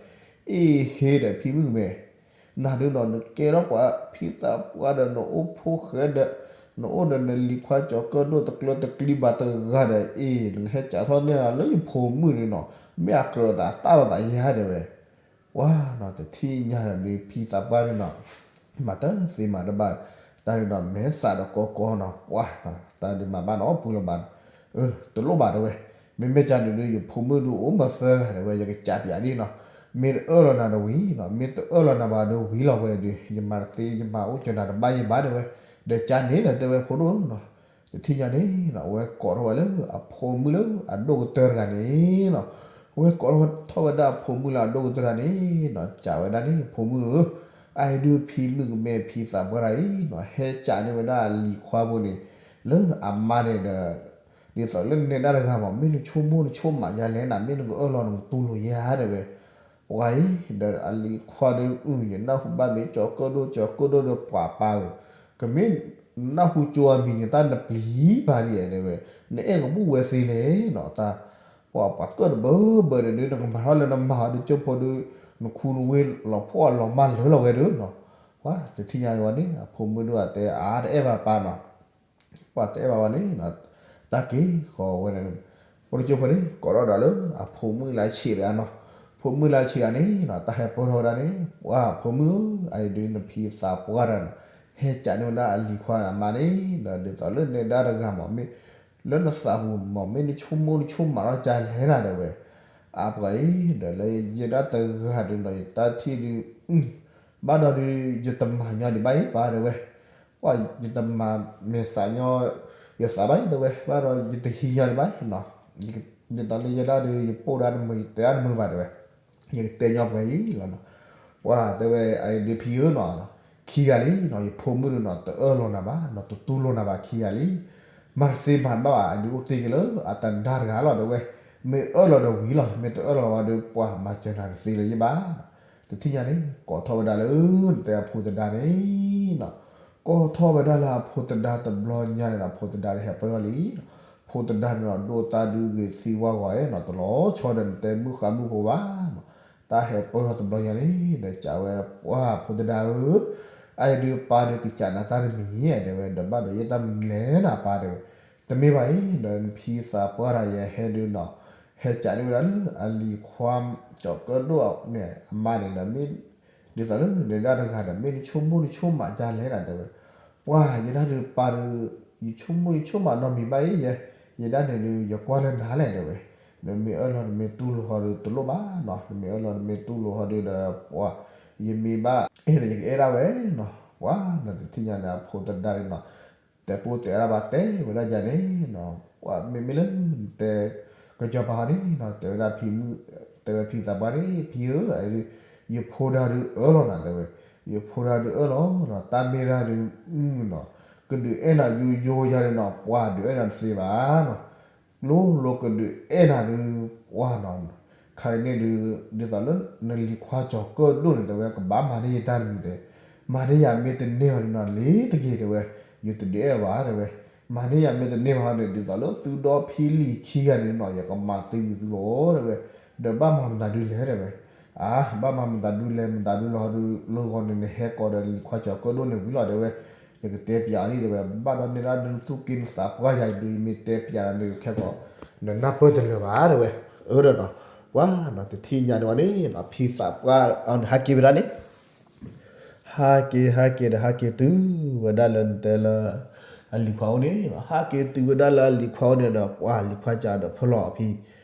အ့ဟ့ဒီးဖံမုၣ်ကမဲ နၤဒုးနီၤ နကဲထီၣ်ပှၤဖံသးပှၢ်ဒီး နအိၣ်ဖိၣ်ဃဲဒီး, နအိၣ်ဒီးနလံၤခွါကၠီၤကၢၣ်ဒိၣ်တကျၢတကျံဘၣ်တဂၤဒီး အ့ နကဟဲကးထီၣ်န့ၢ်လၢယဖိမုၣ်န့ၣ်နီၤ မ့ၢ်အကြၢးအသးတၢ်လီၤသးယါတဲဝဲ, ပှၤနီၤ တထံၣ်ညါဒီးဖံသးပှၢ်န့ၣ်နီၤ, မၤတသ့မၤတဘၣ်, တၢ်ဒုးနီၤ မဲာ်ဆှးဒီးကီကီနီၤ ပှၤနီၤ တၢ်ဒုးမၤဘၣ်နီၤ ပူၤလီၤဘၣ်, တလိၣ်ဘၣ်တဲဝဲ, မ့မ့ၢ်ကန့ၣ်ဒုး ယဖိမုၣ်ဒုးအိၣ်မၤသၢဂၤတဲဝဲ ယကကးပၠးဒ်နီၤ, မ့ၢ်တအၢၣ်လီၤနၤဒီးဝံၤနီၤ မ့ၢ်တအၢၣ်လီၤနၤဘၣ်ဒီးဝံၤလီၤဝဲဒုး ယမၤတသ့ ယမၤအိၣ်ကၠီၤနၤတဘၣ်ယဘၣ်တဲဝဲ, ဒီးကန့ၣ်ဒီးတဲဝဲဖိဒိၣ်နီၤ, တထံၣ်ညါန့ၣ်နီၤ အဝဲကိးထီၣ်ဝဲလၢအဖိမုၣ်လၢအဒိၣ်ကတၢၢ်တဂၤန့ၣ်နီၤ, အဝဲကိးထီၣ်ဝဲဒၣ်အဖိမုၣ်လၢအဒိၣ်ကတၢၢ်တဂၤန့ၣ်နီၤ ကးဝဲဒၣ်န့ၣ် ဖိမုၣ်ဧၢ, အအံၤဒုးဖံမုၣ်ကမဲဖံသးပှၢ်တဂၤအံၤနီၤ ဟဲကးန့ၢ်ဝဲဒၣ်အလံၤခွါဖိန့ၣ်, လၢအမါန့ၣ်ဒီး ဒ်သိးလၢနဲဒၣ်တဂၤမး မ့ၢ်နဆိကမိၣ်နဆိကမးယၤလဲၣ်နၤ မ့ၢ်နကအၢၣ်လီၤနကတူၢ်လိာ်ယၤတဲဝဲ, ပှၤအံၤ ဒီးအလံၤခွါဒီး အု ယနၢ်ဟူဘၣ်မ့ၢ် ကၠီၤကၢၣ်ဒိၣ်ကၠီၤကၢၣ်ဒိၣ်ဒီးပှၤပၢ်ဧၢ, ကမ့ၢ်နၢ်ဟူကၠိအမံၤန့ၣ် တၢ်နပျံၤပၢ်လံဧါတဲဝဲ, နအဲၣ်ကဘူၣ်ဝဲသ့လဲၣ်နီၤ တၢ် ပှၤပှၤကၢၣ်တဘၢဘၢဒီး နကမၤထီၣ်လၢနမါအီၤဒုး ကၠိဖိဒုး နခူနဝ့လီၤဖှီၣ်လီၤမၢ်လၢာ်လီၤဝဲဒုးနီၤ, ပှၤတထံၣ်ညါန့ၣ်ဝဲန့ၣ် အဖိမုၣ်ဒုးအတဲအါတအဲၣ်ဘၣ်ပၢ်နီၤ ပှၤတအဲၣ်ဘၣ်ဝဲန့ၣ်, တၢ်က့ၤဃီဝဲန့ၣ်, အိၣ်တကၠိဖိန့ၣ် ကိးထီၣ်ဒီးလၢအဖိမုၣ်လၢဆံးတဂၤနီၤ, ဖိမုၣ်လၢဆံးတဂၤန့ၣ်နီၤ တၢ်ဟဲပၢၢ်ထီၣ်ဝဲဒၣ်န့ၣ် ပှၤဖိမုၣ်ဧၢ, အအံၤဒုးနဖံသးပှၢ်တဂၤနီၤ, ဟဲကးန့ၢ်ဝဲဒၣ်အလံၤခွါအမါန့ၣ်ဒီး ဒ်သိးလၢနဲဒၣ်တဂၤမး မ့ၢ်လၢနသးပူၤမး မ့ၢ်နဆိကမိၣ်နဆိကမးထီၣ်ကလဲၣ်နၤတဲဝဲ, အါပှၤအံၤ ဒီးလၢယဲဒၣ်တဂၤဒုးနီၤ ယတၢ်ထံၣ်ဒုး ဘၣ်ဒီးဒုး ယတမၤညီဒံးဘၣ်အံၤပၢ်တဲဝဲ, ပှၤယတမၤမဲာ်ဆှးညီ ယသးဘၣ်အံၤတဲဝဲ ဘၣ်ဒီးယတဟံးညီဒံးဘၣ်နီၤ, ဒ်သိးလၢယဲဒၣ်ဒုး ယပိၢ်ဒၣ်တမုာ် ယတဲဒၣ်တမုာ်ဘၣ်တဲဝဲ, ယကတဲညီပှၤအံၤလီၤနီၤ, ပှၤတဲဝဲအအံၤဒုးဖံဧၢနီၤ, ခံဂၤလံနီၤ ယဖိမုၣ်ဒုးနီၤ တအၢၣ်လီၤနၤဘၣ်နီၤ တတူၢ်လိာ်နၤဘၣ်ခံဂၤလံ မၤတသ့မၤတဘၣ်ဘၣ် အဒုးအိၣ်တ့ၢ်က့ၤလၢအတဒါတဂၤလီၤတဲဝဲ, မ့ၢ်အၢၣ်လီၤဒီးဝံၤလီၤ မ့ၢ်တအၢၣ်လီၤဝဲဒီးပှၤမၤစၢၤနၤတသ့လၢၤယဘၣ်, တထံၣ်ညါန့ၣ် ကိးထီၣ်ဝဲဒၣ်လၢ တဲအဖိသဒါန့ၣ်နီၤ, ကိးထီၣ်ဝဲဒၣ်လၢအဖိသဒါတဘျီညါန့ၣ်ဒီး အဖိသဒါတဟဲပၢၢ်ထီၣ်လံနီၤ, ဖိသဒါန့ၣ်ဒီး ဒိၣ်တၢ်ဒုးဂ့ၤသံဝါဂီၤနီၤ တလီၤဆီဒီးနတဲမုၢ်ဃါမုၢ်ဖိဘၣ်နီၤ, တၢ်ဟဲပၢၢ်ထီၣ်တဘျီညါန့ၣ်ဒီး ကးဝဲပှၤဖိသဒါဧၢ, အအံၤဒုးပၢ်ဒုးကစးနၤတၢ်တမံၤဧါတဲဝဲ ဒီးဘၣ်ဒီးယဲတၢ်မနုၤလဲၣ်နၤပၢ်တဲဝဲ, တမ့ၢ်ဘၣ်အံၤ ဒီးနဖံသးပှၢ်တဂၤယဟဲဒုးနီၤ, ဟဲကးန့ၢ်ဝဲဒၣ်လၢအလံၤခွါ ကၠီၤကၢၣ်ဒိၣ်န့ၣ် အမါန့ၣ်ဒီး မ့ၢ်ဒ်သိးလၢနဒၣ်တဂၤဒီး မ့ၢ်နဆိကမိၣ်နဆိကမးကလဲၣ်နၤတဲဝဲ, ပှၤယဒၣ်ဒုးပၢ်ဒုး ယဆိကမိၣ်ယဆိကမးနီတမံၤဘၣ်အံၤယဲ, ယဒၣ်န့ၣ်ဒုး ယကွၢ်လၢနၤလဲၣ်တဲဝဲ, နမ့ၢ်အၢၣ်လီၤနမ့ၢ်တူၢ်လိာ်ဟီဒုးတလိၣ်ဘၣ်နီၤ, နမ့ၢ်အၢၣ်လီၤနမ့ၢ်တူၢ်လိာ်ဟီဒုးဒီး ပှၤ ယမ့ၢ်ဘၣ်အဲၣ်ဒီး ယကအဲၣ်ဒၣ်ဝဲနီၤ, ပှၤနီၤ တထံၣ်ညါန့ၣ် အဖိသဒါန့ၣ်နီၤ တဲပိၢ်တဲဒၣ်ဘၣ်တဲဝဲဒၣ်ယၤန့ၣ်နီၤ, ပှၤမ့မ့ၢ်လၢနတဲ ကစီၤပၤဟီန့ၣ်နီၤ တဲဝဲဒၣ်ဖံမုၣ် တဲဝဲဖံသးပှၢ်န့ၣ် ဖံဧၢ ယဖိဒါဒုးအၢၣ်လီၤနၤတဲဝဲ, ယဖိဒါဒုးအၢၣ်လီၤနီၤ တၢ်မ့ၢ်ဒၣ်ဒုး နီၤ ကဒုးအဲၣ်နၤယိယိယါန့ၣ်နီၤ ပှၤဒုးအဲၣ်နၤတသ့ဘၣ်နီၤ, လိၤလိၤကဒုးအဲၣ်နၤဒုး ပှၤနီၤ, ခါအံၤန့ၣ်ဒုး ဒ်သိးလၢနလံၤခွါကၠီၤကၢၣ်ဒိၣ်န့ၣ် တဲဝဲကဘၣ်မၤန့ၢ်ယတၢ်တမံၤတဲ, မၤန့ၢ်ယၤမ့ၢ်တန့ၢ်ဘၣ်ဒုးနီၤ လ့ၤတက့ၤတဲဝဲ, ယတဒုးအဲၣ်ဘၣ်တဲဝဲ, မၤန့ၢ်ယၤမ့ၢ်တန့ၢ်ဘၣ်ဒီး ဒ်သိးလၢသုဒီဖံလံၤခံဂၤန့ၣ်နီၤ ယကမၤသံဝံၤသုလီၤတဲဝဲ, ဒီးဘၣ်မၤမတၤဒုလဲၣ်တဲဝဲ, အါ ဘၣ်မၤမတၤဒုလဲၣ် မတၤဒုလီၤဒုး လၢဂီၤန့ၣ် နဟဲကိးဒီးလံၤခွါကၠီၤကၢၣ်ဒိၣ်န့ၣ်ဝံၤလီၤတဲဝဲ, ယကတဲပျးအီၤလံတဲဝဲ, ဘၣ်ဒီးနဲဒၣ်ဒုးနသူၣ်က့နသးပှၢ်ယၤဒုး ယမ့ၢ်တဲပျးနၤန့ၣ်ခဲကီး နနၢ်ပၢၢ်တလၢာ်ဘၣ်တဲဝဲ, အၢဒီးနီၤ, ပှၤနီၤ တထံၣ်ညါန့ၣ်ဝဲန့ၣ်နီၤ ဖံသးပှၢ်အီၤန့ၣ် ဟးက့ၤဝဲဒၣ်န့ၣ် ဟးက့ၤဟးက့ၤဒီးဟးက့ၤတုၤဝဲဒၣ်လၢနတဲလၢ အလံၤခွါအိၣ်န့ၣ်နီၤ, ဟးက့ၤတုၤဝဲဒၣ်လၢအလံၤခွါအိၣ်န့ၣ်ဒီး ပှၤလံၤခွါကးဒီးဖီလီၤအီၤဖံ,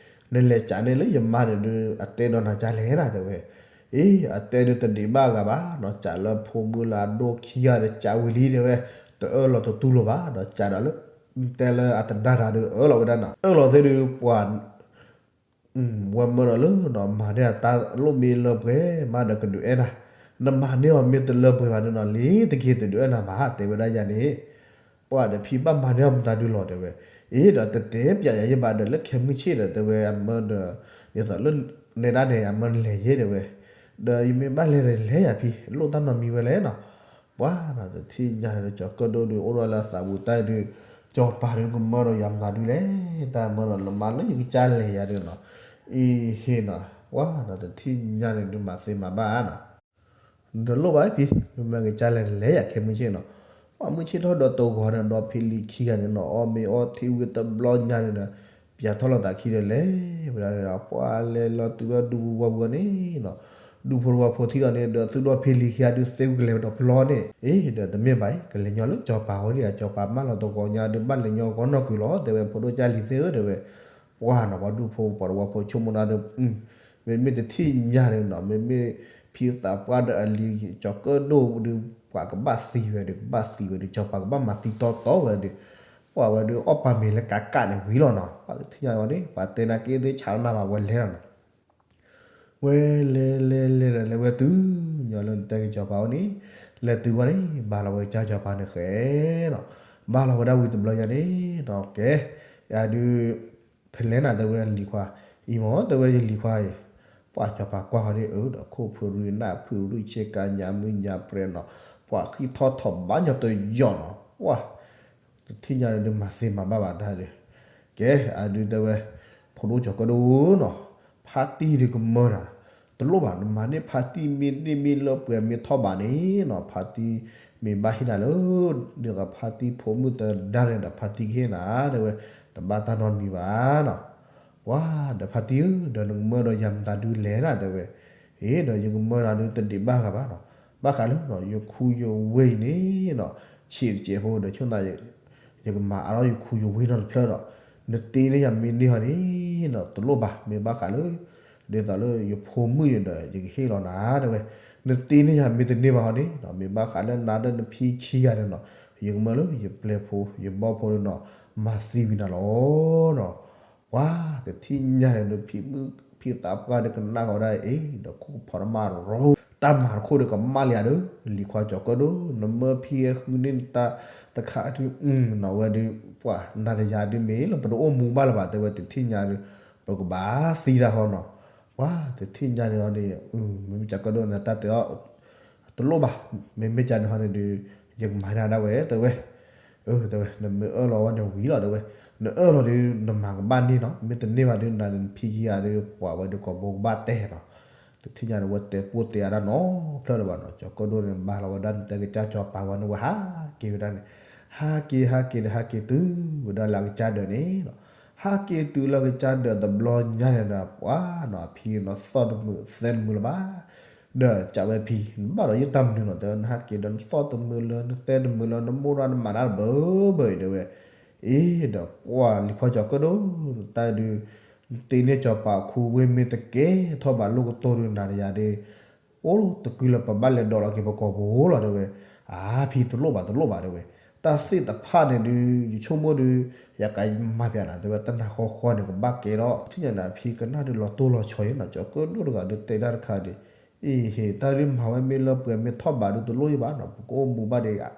နလဲၤကးန့ၢ်လၢယမါန့ၣ်ဒုး အတဲဒီးနၤကလဲၣ်နၤတဲဝဲ, အ့ အတဲဒုးတဒံးဘၣ်အဂၤဘၣ်နီၤ, ကးလၢဖိမုၣ်လၢအဒိၣ်ခံဂၤဒီးကးဝံၤလံတဲဝဲ, တအၢၣ်လီၤတတူၢ်လိာ်ဘၣ်ဒီးကးဒီးလၢ တဲလၢအတဒါတၢ်ဒီးအၢၣ်လီၤဝဲဒၣ်နီၤ, အၢၣ်လီၤသ့ၣ်ဒီးပှၤ ဝဲမၢဒီးလၢနီၤ မၤန့ၢ်အတၢ်လိၣ်မ့ၢ်လၢပှဲၤမးဒီးကဒုးအဲၣ်နၤ, နမၤန့ၢ်အီၤမ့ၢ်တလၢပှဲၤဘၣ်န့ၣ်နီၤ လံတက့ၤတဒုးအဲၣ်နၤဘၣ် တဲဝဲဒၣ်ယၤန့ၣ်, ပှၤဒီးဖံဘၣ်မၤန့ၢ်အီၤမတၤဒုလီၤတဲဝဲ, အ့ဒီးတတဲပျးယၤယဲဘၣ်ဒီးလၢခဲမုၢ်ဆ့ၣ်ဒီးတဲဝဲအမၢဒီး, ဒ်သိးလၢနဲဒၣ်န့ၣ် အမၢလဲၤယဲတဲဝဲ, ဒီးယမ့ၢ်ဘၣ်လဲၤဒီးလဲၤယၤဖံ လိၣ်တၢ်နီတမံၤဝဲလဲၣ်နီၤ, ပှၤနီၤတထံၣ်ညါန့ၣ်ဒီး ကၠီၤကၢၣ်ဒိၣ်ဒီး အိၣ်ဒီးလၢအသးပူၤတၢ်ဒီး, ကၠီၤပၤဒီးကမၢဒီးယၤမတၤဒုလဲၣ်, တၢ်မၢဒီးနမါလၢယကစၢ်လဲၤယၤဒီးနီၤ, အ့ဟ့ၣ်နီၤ, ပှၤနီၤတထံၣ်ညါန့ၣ်ဒုးမၤသ့မၤဘၣ်နီၤ, နလိၣ်ဘၣ်ဖံ, မ့ၢ်ကစၢ်လဲၤလဲၤယၤခဲမုၢ်ဆ့ၣ်နီၤ, ပှၤမုၢ်ဆ့ၣ်ထီၣ်ဒီးတဂီၤန့ၣ်ဒီးဖံလံၤခံဂၤန့ၣ်နီၤ အီၣ်မ့ၤအီထံဝံၤတဘျီညါန့ၣ်ဒီး, ပၠးထီၣ်လိာ်သးခံဒီးလဲၤဝဲဒၣ်န့ၣ်ဒီး ပှၤလဲၤလီၤတုၤဝဲဒူပူၤဝါပူၤန့ၣ်နီၤ, ဒူဖိတဝီဖိထံၣ်ဒီးန့ၣ်ဒီး သုဒီးဖံလံၤခံဂၤဒုးသ့ဝဲကလဲၤဝဲဒီးပျီန့ၣ်, အ့ဒီးတမ့ၢ်ဘၣ်အံၤ ကလဲၤညီလၢကၠီၤပၤဝဲန့ၣ် ကၠီၤပၤမၢလီၤတဂီၤညါဒုးဘၣ်လဲၤညီဂီၤနီၢ်ကုၤလီၤ တဲဝဲဖိဒိၣ်ကၢ်လံၤသ့ၣ်ဧၢ တဲဝဲ, ပှၤနီၤ ပှၤဒူဖိပှၤတဝီဖိဆိကမိၣ်နၤဒီး, မ့မ့ၢ်တထံၣ်ညါန့ၣ်နီၤ မ့မ့ၢ်ဖံသးပှၢ်ဒီးအလံၤ ကၠီၤကၢၣ်ဒိၣ်ဒီး ပှၤကဘၣ်သံဝဲဒီး ကဘၣ်သံဝဲဒီး ကၠီၤပၤကဘၣ်မၤသံတီတီဝဲဒီး, ပှၤဝဲဒီးအီၣ်ပာ်မ့ၤလၢကးကးန့ၣ်ဝံၤလီၤနီၤ, ပှၤတထံၣ်ညါဝဲန့ၣ် ပှၤတဲနၤက့သ့ဆးနၤဘၣ်ဝဲလဲၤလီၤနီၤ ဝဲလဲၤလဲၤလဲၤဒီးလဲၤဝဲတုၤ, ညီလၢနတဲက့ၤကၠီၤပၤအိၣ်န့ၣ်, လဲၤတုၤဝဲန့ၣ် ဘၣ်လီၤဝဲကစၢ်ကၠီၤပၤန့ၣ်ဃဲနီၤ, ဘၣ်လီၤဝဲဒၣ်ဝံၤတဘျီညါန့ၣ်နီၤ ကဲ, ယဒုး, ဖဲလဲၣ်နၤတဲဝဲလံၤခွါ, အံၤမ့ၢ်တဲဝဲယလံၤခွါအံၤ, ပှၤကၠီၤပၤကွၢ်ဃီဒီးအၢဒီးခိၣ်ဖုရံနၢ်ဖုရံဆ့ကၤ ညါမုၢ်ညါပြဲနီၤ, ပှၤဃံထီၣ်ထီၣ်ဘၣ်ညီတယီၢ်နီၤ, ပှၤ တထံၣ်ညါန့ၣ်ဒုးမၤသ့မၤဘၣ်ဘၣ်တၢ်ဒီး, ကဲ, အဒုးတဲဝဲ, ဖိဒိၣ်ကၠီၤကၢၣ်ဒိၣ်နီၤ, ဖါတံၢ်ဒုးကမၢနၤ, တလိၣ်ဘၣ် နမၤန့ၢ်ဖါတံၢ်မ့ၢ်န့ၢ်မ့ၢ်လၢပှဲၤမ့ၢ်ထီၣ်ဘးန့ၣ်နီၤ ဖါတံၢ်မ့ၢ်ဘၣ်ဟ့ၣ်နၤလၢ, ဒ်သိးဖါတံၢ်ဖိမုၣ်တဒါန့ၣ်ဒီးဖါတံၢ်ကဟ့ၣ်နၤ တဲဝဲ, တဘၣ်တၢ်နီတမံၤဘၣ်နီၤ ပှၤဒီးဖါတံၢ်ဧၢ ဒီးနကမၢဒီးယၤမတၤဒုလဲၣ်နၤတဲဝဲ, အ့ဒီးယကမၢနၤဒုတဒံးဘၣ်ဂၤဘၣ်နီၤ, ဘၣ်ဃးလၢနီၤ ယခူယဝ့ၢ်အံၤန့ၣ်နီၤ, ဆံးတစဲးဖိဒီးဆိၣ်သး ယကမၤအါထီၣ်ယခူယဝ့ၢ်နီတဖျၢၣ်ဒီး, နတ့န့ၢ်ယၤမ့ၢ်န့ၢ်ဟီန့ၣ်နီၤ တလိၣ်ဘၣ် မ့ၢ်ဘၣ်ဃးလၢ ဒ်သိးလၢယဖိမုၣ်န့ၣ်ဒီး ယကဟ့ၣ်လီၤနၤတဲဝဲ, နတ့န့ၢ်ယၤမ့ၢ်တန့ၢ်ဘၣ်ဟီန့ၣ်နီၤ မ့ၢ်ဘၣ်ဃးလၢနၤဒီးနဖံခံဂၤန့ၣ်နီၤ, ယကမၢလၢယပျဲၢ်ဖိယဘီၣ်ဖိန့ၣ်နီၤ, မၤသံဝံၤနၤလီၤနီၤ ပှၤတထံၣ်ညါန့ၣ်ဒီး ဖံမုၣ်ဖံသးပှၢ်ဒီးကနၣ်ဃီဒၣ်အံၤ ဒီးခိၣ်ဖီတမၣ်ရီ တၢ်မၤတခိၣ်ဒီးကမၣ်လံဧါဒီး လံၤခွါကၠီၤကၢၣ်ဒိၣ် နမၢဖံဟဲဃုန့ၢ်နတၢ်တခါဒုး နီၤဝဲဒီး ပှၤနၤဒီးယၤဒုးမ့ၢ်လၢပတအိၣ်မူဘၣ်လၢၤဘၣ် တဲဝဲတထံၣ်ညါဒီး ပကဘၣ်သံတၢ်ဃီနီၤ, ပှၤတထံၣ်ညါန့ၣ်ဒီး မ့မ့ၢ်ကၠီၤကၢၣ်ဒိၣ်နတၢ်တဲအီၤ တလိၣ်ဘၣ်, မ့မ့ၢ်ကန့ၣ်ဟီန့ၣ်ဒီး ယကမၤဒၣ်ဒၣ်ဝဲ တဲဝဲ, တဲဝဲ နမ့ၢ်အၢၣ်လီၤဝဲန့ၣ်ဝံၤလီၤ တဲဝဲ, နအၢၣ်လီၤဒီး နမၤကဘၣ်န့ၢ်နီၤ, မ့ၢ်တန့ၢ်ဘၣ်ဒီး နၤဒီးနဖံခံဂၤဒီး ပှၤဝဲဒီးကိာ်ဘိကဘၣ်တဲနီၤ, တထံၣ်ညါန့ၣ် ဝဲတဲပိၢ်တဲအါတၢ်နီၤဖျၢၣ်လၢၤဘၣ်နီၤ, ကၠီၤကၢၣ်ဒိၣ်န့ၣ် ဘၣ်လီၤဝဲဒၣ်နတဲကစၢ်ကၠီၤပၤဝဲန့ၣ် ဝဲဟးက့ၤဝဲဒၣ်န့ၣ်, ဟးက့ၤ ဟးက့ၤဒီး ဟးက့ၤတုၤဝဲဒၣ်လၢအကစၢ်ဒၢးန့ၣ်နီၤ, ဟးက့ၤတုၤလၢကစၢ်ဒၢးတဘျီညါန့ၣ်ဒီး ပှၤနီၤ အဖံနီၤသီၣ်တမုာ်သဲတမုာ်လၢၤဘၣ် ဒီးကးဝဲဖံ နဘၣ်ဒီးယတၢ်မနုၤနီၤ တဲဝဲ နဟးက့ၤဒီးနသီၣ်တမုာ်လၢနသဲတမုာ်လၢနမိၢ်ဒီးနမၤတၢ်တဘၢဘၢအံၤ တဲဝဲ, အ့ဒီးပှၤလံၤခွါကၠီၤကၢၣ်ဒိၣ် တၢ်ဒုး နတ့န့ၢ်ကၠီၤပၤခူဝ့ၢ်မ့ၢ်တကဲထီၣ်ဘၣ်လိၣ်ကတိၢ်ဒုးနၤဒီးယၤဒီး အိၣ်တကုလၢပဘၣ်လဲၤဒိးလီၤက့ၤပကိာ်ပူၤလီၤ တဲဝဲ, အါဖံတလိၣ်ဘၣ်တလိၣ်ဘၣ် တဲဝဲ, တၢ်သ့ၣ်တဖၣ်န့ၣ်ဒုး ယဆိကမိၣ်ဒုး ယကမၤပျးနၤ တဲဝဲ တနၤဃီဃီန့ၣ် ကဘၣ်ကဲထီၣ် ထံၣ်ညါန့ၣ် အဖံကနၣ်ဒုးလီၤတိၢ်လီၤဆီအံၤနီၤ ကၠီၤကၢၣ်ဒိၣ်တဂၤဒုးတဲတၢ်တခါဒုး အ့ဟ့ၣ် တၢ်ဒုးမၤဝဲမ့ၢ်လၢပှဲၤမ့ၢ်ထီၣ်ဘးဒုးတလိၣ်ယဘၣ်နီၤ ပကအိၣ်မူဘၣ်ဒံး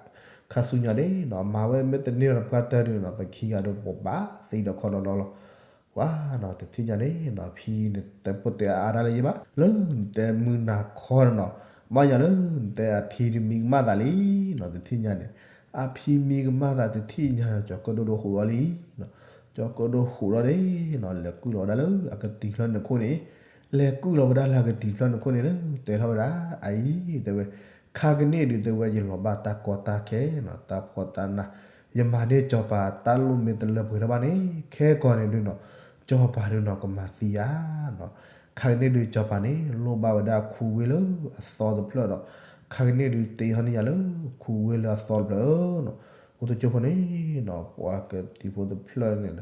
ခါဆူညါဒၣ်နီၤ မၤဝဲမ့ၢ်တန့ၢ်ဒီးပှၤတၢ်ဒုးနီၤ ပခံဂၤဒုးပဘၣ်သံဒီးခီနီၤနီၤလီၤ ပှၤနီၤ တထံၣ်ညါန့ၣ်နီၤ ဖံန့ၣ်တဲပိၢ်တဲအါတၢ်လၢယဘၣ် လၢနတဲမုၢ်နၤခီနီၤ ဘၣ်ယၤလၢနတဲအဖံဒုးမံကမၣ်သးလံနီၤ တထံၣ်ညါန့ၣ် အဖံမံကမၣ်သးတထံၣ်ညါနီၤ ကၠီၤကၢၣ်ဒိၣ်ဒိၣ်ဟူးထီၣ်လံနီၤ ကၠီၤကၢၣ်ဒိၣ်ဟူးထီၣ်န့ၣ်နီၤ လဲၤကုၢ်လီၤဝဲဒၣ်လၢအကတံၤဖျၢၣ်န့ၣ်အခိၣ်န့ၣ် လဲၤကုၢ်လီၤဝဲဒၣ်လၢအကတံၤဖျၢၣ်န့ၣ်အခိၣ်န့ၣ် တဲထီၣ်ဝဲဒၣ် အအံၤ တဲဝဲ ခါကန့ၣ်ဒုး တဲဝဲ ယလီၤဘၣ်တၢ်ကီတၢ်ခဲနီၤ တၢ်ဖှီၣ်တၢ်နၢ် ယမၤန့ၢ်ကၠီၤပၤတၢ်လိၣ်မ့ၢ်တလၢပှဲၤထီၣ်ဘၣ်န့ၣ် ခဲကီၢ်န့ၣ်ဒုးနီၤ ကၠီၤပၤဒုးနီၤ ကမၤသံယၤနီၤ ခါကန့ၣ်ဒုး ကၠီၤပၤန့ၣ် လိၣ်ဘၣ်ဝဲဒၣ်ခူဝ့ၢ်လၢအသီတဖျၢၣ်ဒီး ခါကန့ၣ်ဒုး တ့ဟီၣ်န့ၢ်ယၤလၢ ခူဝ့ၢ်လၢအသီတဖျၢၣ်နီၤ အိၣ်တကၠိဖိန့ၣ်နီၤ ပှၤကတံၤဖိတဖျၢၣ်န့ၣ်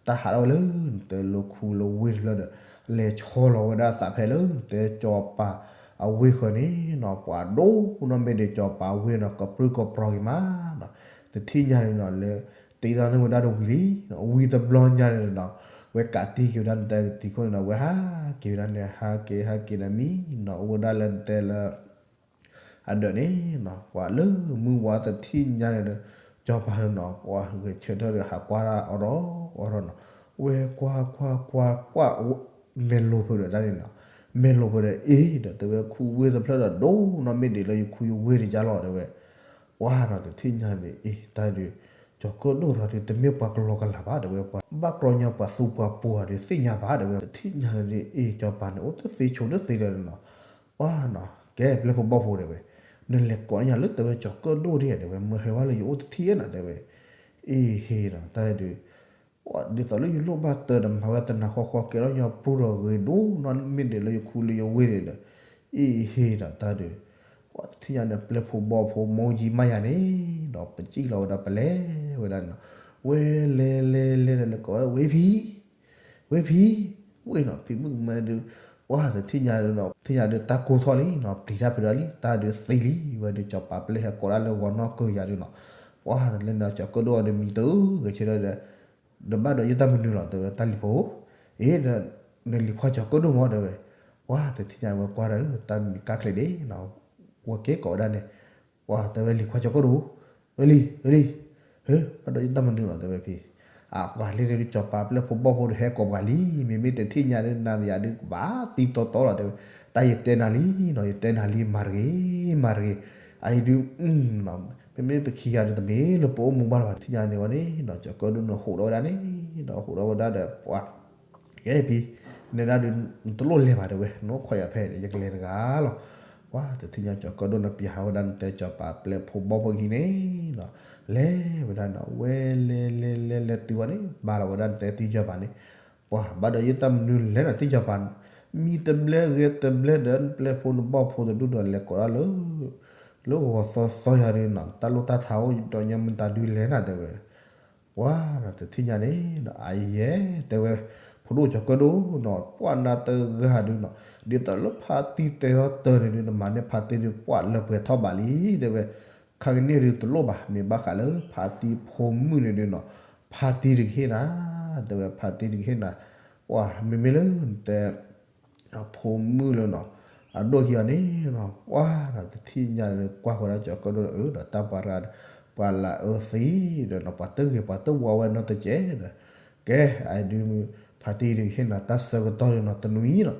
တၢ်ဟးထီၣ်ဝဲလၢ နတဲလၢခူလၢဝ့ၢ်တဖျၢၣ်ဒီး လဲၤဆီလီၤဝဲဒၣ်သးဖဲလၢ နတဲကၠီၤပၤအဝ့ၢ်ဃၢၤန့ၣ်နီၤ ပှၤဒိၣ်နီၢ်မ့ၢ်ဒံးကၠီၤပၤဝ့ၢ်နီၤ ကပြုၢ်ကပြီၤက့ၤမးနီၤ တထံၣ်ညါန့ၣ်နီၤ လၢ တ့ထီၣ်န့ၢ်ဝဲဒၣ်တဝံၤလံ, ဝံၤတဘျီညါန့ၣ်နီၤ, ဝဲကးတံၢ်က့ၤဝဲဒၣ်နတဲကသံၣ်ခိၣ်န့ၣ်နီၤ, ဝဲဟးက့ၤဝဲဒၣ်န့ၣ် ဟးက့ၤဟးက့ၤန့ၣ်မံနီၤ, အိၣ်ဝဲဒၣ်လၢနတဲလၢ အဒၢးန့ၣ်နီၤ, ပှၤလၢမုၢ်ဝါတထံၣ်ညါန့ၣ်ဒီး စီၤပၤန့ၣ်နီၤ, ပှၤဂဲၤဆၢထၢၣ်ဒီးဟးကွၢ်တၢ်အီၣ်ထီၣ်အီထီၣ်နီၤ, ဝဲကွၢ်ကွၢ်ကွၢ် ပှၢ် မဲာ်လိၤဖုးဒီးတၢ်န့ၣ်နီၤ, မဲာ်လိၤဖုးဒီးအ့ၣ်ဒီး တဲဝဲခူဝ့ၢ်တဖျၢၣ်ဒီးဒိၣ်နီၢ်မ့ၢ်ဒံးလၢယခူယဝ့ၢ်တကၢ်လီၤ တဲဝဲ, ပှၢ်နီၤ တထံၣ်ညါန့ၣ် အ့ၣ် တၢ်ဒုး ကၠီၤကၢၣ်ဒိၣ်ဒီးဒုး တမ့ၢ်ပှၤကလီကလးဘၣ် တဲဝဲ, ပှၤဘၣ်ကြီညါပှၤသူပှၤပှိၤဒီးသ့ၣ်ညါဘၣ် တဲဝဲ, တထံၣ်ညါန့ၣ် အ့ၣ် စီၤပၤန့ၣ် အိၣ်တသ့ဆိးတသ့ဒီးနီၤ, ပှၢ်နီၤ ကဲ ပျဲၢ်ဖိဘီၣ်ဖိ တဲဝဲ, နလဲၤကိးညါလၢ တဲဝဲ ကၠီၤကၢၣ်ဒိၣ်ဒၣ် တဲဝဲ, မၢဟဲဝဲလၢယအိၣ်တထံၣ်နီၤ တဲဝဲ, အ့ၣ် ဟ့ၣ်နီၤ တၢ်ဒုး ဒ်သိးလၢယလိၣ်ဘၣ်တၢ်ဒီးမၤဝဲတနၤဃီဃီ ကဲထီၣ်ညီပရူၢ်ဒီးဂ့ၤဒိၣ်နီၢ်မ့ၢ်ဒံးလၢယခူလၢယဝ့ၢ်န့ၣ်ဒီး, အ့ၣ် ဟ့ၣ်နီၤ တၢ်ဒုး တထံၣ်ညါန့ၣ် ပျဲၢ်ဖိဘီၣ်ဖိ မိၢ်ယံမးယၤန့ၣ်ဒီး ပစံၣ်လီၤဝဲဒၣ် ပလဲၤဝဲဒၣ်န့ၣ်နီၤ, ဝဲလဲၤလဲၤလဲၤဒီး လဲၤကိးဝဲ ဝ့ၢ်ဖံ ဝ့ၢ်ဖံ, ဝ့ၢ်နီၤ ဖံမုၣ်ကမဲဒုး, ပှၢ်တထံၣ်ညါဒီးနီၤ တထံၣ်ညါဒုး တၢ်ကိၢ်ထီၣ်လံနီၤ, ပျံၤတၢ်ဖုးဒီးလံ တၢ်ဒုးသံလံ, ဝဲဒုး စီၤပၤပျဲၢ်ဟဲကိးဒၣ်လၢဂီၤနီၢ်ကၢၤယၤဒုးနီၤ, ပှၢ်လၢနီၤ ကၠီၤကၢၣ်ဒိၣ်အီၤဒီးမံတဂ့ၤဆၢဒီး ဒီးဘၣ်ဒီးယတၢ်မနုၤလီၤ တဲဝဲ တၢ်လံၤဖိ, အ့ၣ် ဒီး နလံၤခွါကၠီၤကၢၣ်ဒိၣ်မး တဲဝဲ, ပှၢ်တထံၣ်ညါဝဲကွၢ်ဒီး တၢ်မံၤကါချ့ဒ့နီၤ, ဝဲက့ၤကိးဝဲဒၣ်န့ၣ်, ပှၢ်တဲဝဲလံၤခွါကၠီၤကၢၣ်ဒိၣ်, ဝဲလံ ဝဲလံ, ဟ့ ဘၣ်ဒီးယတၢ်မနုၤလီၤ တဲဝဲဖံ, အပှၤလၢန့ၣ်ဒုး စီၤပၤပျဲၢ်ဖိဘီၣ်ဖိဒီးဟဲကိးပှၤလံ, မ့မ့ၢ်တထံၣ်ညါဒုး နၤယၤဒုးကဘၣ်သံတီတီလီၤ တဲဝဲ, တၢ်ယတဲနၤလံနီၤ ယတဲနၤလံ မၤတဂ့ၤ မၤတဂ့ၤ, အအံၤဒုး မ့မ့ၢ်ပခံဂၤဒီးတမ့ၢ်လၢပအိၣ်မူဘၣ်လၢၤဘၣ် တထံၣ်ညါန့ၣ်ဝဲန့ၣ်နီၤ ကၠီၤကၢၣ်ဒိၣ်န့ၣ်ဟူးထီၣ်ဝဲဒၣ်န့ၣ်နီၤ ဟူးထီၣ်ဝဲဒၣ်ဒီးပှၤ ကဲဖံ, နဲဒၣ်ဒုး နတလိၣ်လဲၤဘၣ် တဲဝဲ နအိၣ်ခိးယၤဖဲန့ၣ် ယကလဲၤတဂၤလီၤ, ပှၢ်တထံၣ်ညါကၠီၤကၢၣ်ဒိၣ်န့ၣ်ပျဲၢ်ထီၣ်ဝဲဒၣ်နတဲစီၤပၤပျဲၢ်ဖိဘီၣ်ဖိခံန့ၣ်နီၤ, လဲၤဝဲဒၣ်နီၤ ဝဲလဲၤလဲၤလဲၤလဲၤတုၤဝဲန့ၣ် ဘၣ်လီၤဝဲဒၣ်နတဲတံၢ်စီၤပၤန့ၣ်, ပှၢ်ဘၣ်ဒီးယတၢ်မနုၤလဲၤနီၤ တံၢ်စီၤပၤ, မံတဘျဲဂဲၤတဘျဲဒီး ပျဲၢ်ဖိနဘီၣ်ဖိတဒူၣ်ဒီးလဲၤကိးဒၣ်လၢ လၢဂီၤသီသီယၤဒုးနီၤ တၢ်လိၣ်တၢ်ထးအိၣ်ဒီးညါမတၤဒုးလဲၤနၤ တဲဝဲ, ပှၢ်နီၤ တထံၣ်ညါန့ၣ်နီၤ အယဲ တဲဝဲ ဖိဒိၣ်ကၠီၤကၢၣ်ဒိၣ်နီၤ ပှၢ်နၤတဂၤဒုးနီၤ ဒ်သိးလၢဖါတံၢ်တဲထီၣ်တၢ်န့ၣ်ဒုး နမၤန့ၢ်ဖါတံၢ်ဒုး ပှၢ်လၢပှဲၤထီၣ်ဘးလံ တဲဝဲ, ခါကန့ၣ်ဒုးတလိၣ်ဘၣ် မ့ၢ်ဘၣ်ဃးလၢဖါတံၢ်ဖိမုၣ်န့ၣ်ဒုးနီၤ ဖါတံၢ်ဒုးကဟ့ၣ်နၤ တဲဝဲ ဖါတံၢ်ဒုးကဟ့ၣ်နၤ, ပှၢ်မ့မ့ၢ်လၢနတဲ ဖိမုၣ်လၢနီၤ အဒိၣ်ခံဂၤန့ၣ်နီၤ ပှၢ်နီၤ တထံၣ်ညါန့ၣ် ကွၢ်ဃီၤဒၣ်ကၠီၤကၢၣ်ဒိၣ်ဒီး အၢ ဒီးတၢ်ပှၤရၤ ပှၤလၢအၢသံဒီးနီၤ ပှၤတဂ့ၤပှၤတဝါဝဲနီတစဲးဒီး ကဲ အဒုး ဖါတံၢ်ဒုးကဟ့ၣ်နၤ တၢ်ဆၢကတီၢ်န့ၣ်နီၤ တနွံနီၤ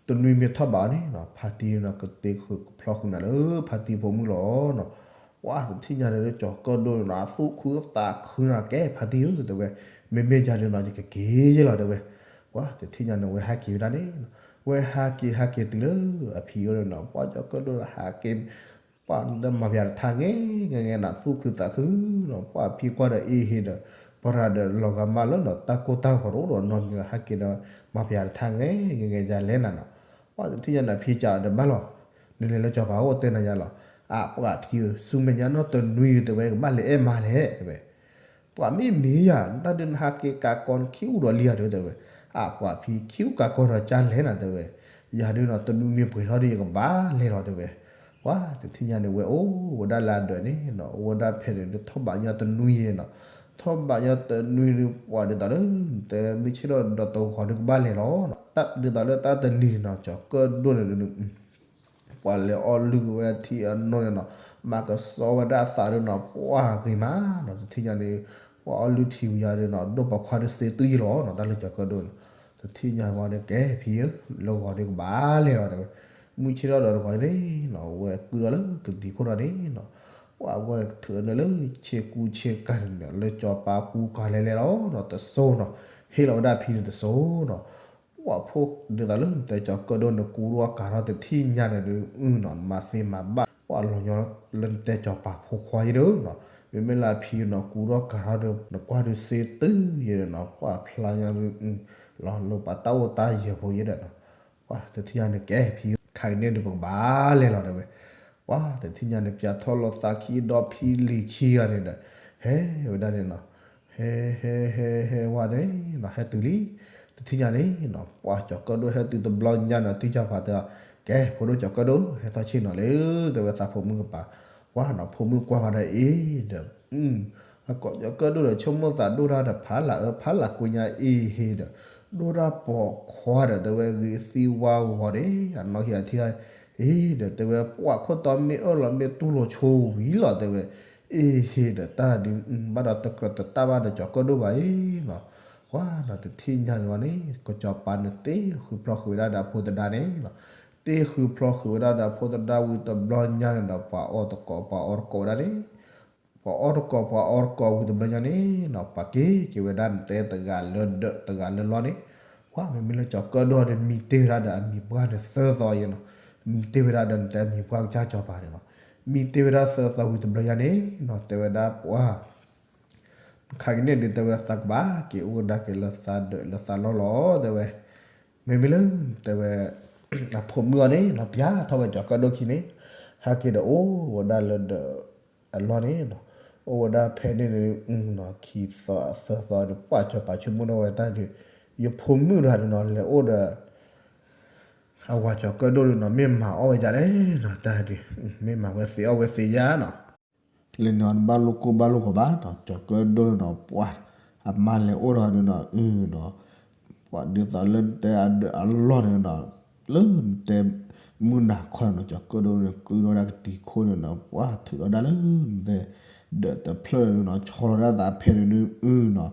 တနွံမ့ၢ်ထီၣ်ဘးန့ၣ်နီၤ ဖါတံၢ်နီၤ ကတ့ဃုာ်ကဖျီဃုာ်နၤလၢဖါတံၢ်ဖိမုၣ်လီၤနီၤ, ပှၢ်တထံၣ်ညါန့ၣ် ကၠီၤကၢၣ်ဒိၣ်န့ၣ်နီၤ အသူၣ်ခုသးခုနီၤ ကဲဖါတံၢ်ဧၢ တဲဝဲ, မ့မ့ၢ်ယၤဒုးနီၤ ယကက့ၤယဲလီၤ တဲဝဲ, ပှၢ်တထံၣ်ညါန့ၣ် ဝဲဟဲက့ၤဝဲဒၣ်န့ၣ်နီၤ ဝဲဟးက့ၤဟးက့ၤတုၤလၢအဖံအိၣ်န့ၣ်နီၤ ပှၢ်ကၠီၤကၢၣ်ဒိၣ်ဟးက့ၤ ပှၢ်ဒီးမၤပယၤတထါ ငဲ ငဲ ငဲနီၤ သူၣ်ခုသးခုနီၤ ပှၢ်ဖံကွၢ်ဒီးအ့ၣ်ဟ့ဒီး ပှၢ်ရၤဒီးလီၤဂာ်မးလၢနီၤ တၢ်ကိၢ်တၢ်ဂီၤတအိၣ်ဒီးနီတမံၤ ဟဲက့ၤဒီး မၤပယၤတထါ ငဲ ငဲ ငဲ ယၤလဲၤနၤနီၤ, ပှၢ်တထံၣ်ညါန့ၣ် ဖံကးဒီးဘၣ်လီၤ, နလဲၤလၢစီၤပၤအိၣ်တဲနၤယၤလီၤ, အပှၢ်ဖံဧၢ ဆူမဲာ်ညါနီၢ်တနွံ တဲဝဲ ကဘၣ်လဲၤအဲၣ်မါလဲၣ် တဲဝဲ ပှၢ်မ့ၢ်မ့ၢ်ယၤ တၢ်ဒုးနဟးက့ၤကးကီနခံအူဒီးလံယၤဒုး တဲဝဲ, အပှၢ်ဖံခံအူကးကီဒီးကၢ်လဲၣ်နၤ တဲဝဲ, ယၤဒုးနီၤ တနွံမ့ၢ်ပှဲၤထီၣ်ဒီးယကဘၣ်လဲၤလီၤ တဲဝဲ, ပှၢ်တထံၣ်ညါန့ၣ် ဝဲအိၣ်ဝဲဒၣ်လၢအဒၢးန့ၣ်နီၤ အိၣ်ဝဲဒၣ်ဖဲန့ၣ်ဒုး ထီၣ်ဘးညီတနွံယဲနီၤ, ထီၣ်ဘးညီတနွံဒုး ပှၢ်ဒ်သိးလၢ တဲမုၢ်ဆ့ၣ်ထီၣ်ဒီးတဂီၤဒုးကဘၣ်လဲၤလီၤနီၤ, တၢ်ဒ်သိးလၢတၢ်တနံၤနီၤ ကၠီၤကၢၣ်ဒိၣ်န့ၣ်ဒုး ပှၤလဲၤအီၣ်လုၢ်ဝဲထံအနိန့ၣ်နီၤ, မၤကစီဝဲဒၣ်အသးဒုးနီၤ ပှၢ်ဂ့ၤမးနီၤ, တထံၣ်ညါန့ၣ် ပှၤအီၣ်လုၢ်ထံဝံၤယၤဒုးနီၤ ဒိၣ်ပိာ်ခွါဒုးစ့တုၤယလီၤနီၤ, တၢ်လၢကၠီၤကၢၣ်ဒိၣ်န့ၣ်, တထံၣ်ညါဝဲန့ၣ် ကဲဖံဧၢ လၢဂီၤဒုးကဘၣ်လဲၤလီၤတဲဝဲ, မုၢ်ဆ့ၣ်ထီၣ်ဒီးတဂီၤန့ၣ်နီၤ ဝဲကုၢ်ဒီးလၢကသံၣ်ခိၣ်ဒီးန့ၣ်နီၤ, ပှၢ်ဝဲထုးန့ၣ်လၢဆ့ကူဆ့ကၤန့ၣ် လၢစီၤပၤကူကၤလဲၤလဲၤလီၤနီၤ, တစိၢ်နီၤ, ဟ့ၣ်လီၤဝဲဒၣ်ဖံန့ၣ်တစိၢ်နီၤ ပှၢ်ဖိဒ်သိးလၢနတဲကၠီၤကၢၣ်ဒိၣ်န့ၣ် ကူထီၣ်ကၤထီၣ်တထံၣ်ညါန့ၣ်ဒုး အုနီၤ နမၤသ့မၤဘၣ် ပှၢ်လီၤညီလၢနတဲကၠီၤပၤဖိခွါယဲဒုးနီၤ, မ့မ့ၢ်လၢအဖံနီၤ ကူထီၣ်ကၤထီၣ်ဒုး နကွၢ်ဒုးစ့တုၤယဲဒုးနီၤ ပှၢ်ဖျါညါဒုး လီၤလၢပှၤတၢ်အိၣ်တၢ်ယၢၤဖိယဲဒၣ်နီၤ, ပှၢ်တထံၣ်ညါန့ၣ် ကဲဖံ ခါကန့ၣ်ဒုးပကဘၣ်လဲၤလီၤတဲဝဲ, ပှၢ်တထံၣ်ညါန့ၣ် ပၠးထီၣ်လိာ်သးခံဒီဖံလံၤခံဂၤန့ၣ်ဒီး ဟဲဝဲဒၣ်န့ၣ်နီၤ ဟဲ ဟဲ ဟဲ ဟဲဝဲန့ၣ်နီၤ ဟဲတုၤလံ, တထံၣ်ညါန့ၣ်နီၤ ပှၢ်ကၠီၤကၢၣ်ဒိၣ်ဟဲတုၤတဘျီညါနီၤ တံၢ်စီၤပၤတဲအီၤ, ကဲ ဖိဒိၣ်ကၠီၤကၢၣ်ဒိၣ် ဟဲထီၣ်ဆ့ၣ်နီၤလၢ တဲဝဲသးဖိမုၣ်ကပၤ, ပှၢ်နီၤ ဖိမုၣ်ကွၢ်ဃီၤဒီးအ့ၣ်ဒီး အကိးကၠီၤကၢၣ်ဒိၣ်ဒီး ဆိကမိၣ်သးဒိၣ်တၢ်ဒီး ဖးလၢ်အၢဖးလၢ်ကွံညါအ့ဟ့ဒီး ဒိၣ်တၢ်ပိာ်ခွါဒီး တဲဝဲဂ့ၤသံဝါဂီၤန့ၣ် အနီၢ်ဟံၣ်အထံၣ် အ့ဒီး တဲဝဲပှၢ်ခိၣ်တီမ့ၢ်အၢၣ်လီၤမ့ၢ်တူၢ်လိာ်ဆိဝံၤလီၤ တဲဝဲ အ့ဟ့ဒီး တၢ်ဒုး ဘၣ်ဒီးတကြၢးတတၢ်ဘၣ်ဒီးကၠီၤကၢၣ်ဒိၣ်ဘၣ်အံၤနီၤ ဝါဒီးတထံၣ်ညါန့ၣ်ဝဲန့ၣ် ကၠီၤပၤန့ၣ် တ့ဃုဖျီဃုာ်ဝဲဒၣ်ဒီးအဖိသဒါန့ၣ်နီၤ တ့ဃုဖျီဃုာ်ဝဲဒၣ်ဒီးအဖိသဒါဝံၤတဘျီညါန့ၣ်ဒီး ပှၤအီၣ်တကိး ပှၤအီတကိးဝဲဒၣ်န့ၣ် ပှၤအီတကိး ပှၤအီတကိးဝံၤတဘျီညါန့ၣ်နီၤ ပှၤက့ၤက့ၤဝဲဒၣ်နတဲတဂၤလၢဒၢးတဂၤလၢလီၢ်န့ၣ် ပှၤမ့မ့ၢ်လၢကၠီၤကၢၣ်ဒိၣ်ဒီး မံတ့ၢ်ဝဲဒၣ်ဒီးအမံၤပှၢ်န့ၣ်သၢသီအံၤနီၤ မံတ့ၢ်ဝဲဒၣ်ဒီးနတဲအမံၤပှၢ်ကစၢ်ကၠီၤပၤန့ၣ်နီၤ မံတ့ၢ်ဝဲဒၣ်သၢသီဝံၤတဘျီညါန့ၣ်နီၤ တဲဝဲဒၣ်ပှၤ ခါကန့ၣ်ဒုး တဲဝဲသးကဘၣ်က့ၤအိၣ်ဝဲဒၣ်က့ၤလၢသးဒၢးလၢသးလီၢ်လီၤ တဲဝဲ မ့မ့ၢ်လၢ တဲဝဲ အဖိမုၣ်အီၤန့ၣ်နီၤ ပျၢ်ထီၣ်ဝဲကၠီၤကၢၣ်ဒိၣ်ခံန့ၣ် ဟဲက့ၤဒီးအိၣ်ဝဲဒၣ်လၢဒၢးအလီၢ်န့ၣ်နီၤ အိၣ်ဝဲဒၣ်ဖဲန့ၣ်ဒုး ခံသီသၢသီဒီး ပှၢ်ကၠီၤပၤဆိကမိၣ်ထီၣ်ဝဲတၢ်ဒုး ယဖိမုၣ်တဂၤဒုးနီၤ လဲၤအိၣ်ဒီး အဝၤကၠီၤကၢၣ်ဒိၣ်ဒုးနီၤ မ့ၢ်မၤအီၣ်ဝဲဒ်လဲၣ်နီၤ တၢ်ဒုး မ့ၢ်မၤဝဲသ့အီၣ်ဝဲသ့ယါနီၤ လဲၤန့ၣ်အီၤတဘၣ်လိၣ်ကိၢ်ဘၣ်လိၣ်ဂီၤဘၣ်နီၤ ကၠီၤကၢၣ်ဒိၣ်နီၤ ပှၤ အမါလဲၤအိၣ်ဒီးဒုးနီၤ အုနီၤ ပှၤဒ်သိးလၢနတဲအဒၢးအလီၢ်န့ၣ်နီၤ လၢနတဲ မုၢ်နၤခီနီၤ ကၠီၤကၢၣ်ဒိၣ်န့ၣ် ကုဒီးဒၣ်ကတံၤခိၣ်န့ၣ်နီၤ ပှၤထုးဒီးဒၣ်လၢနတဲ ဒၢးတဖျၢၣ်န့ၣ်နီၤ ဆီလီၤဒၣ်သးဖဲန့ၣ်ဒုး အုနီၤ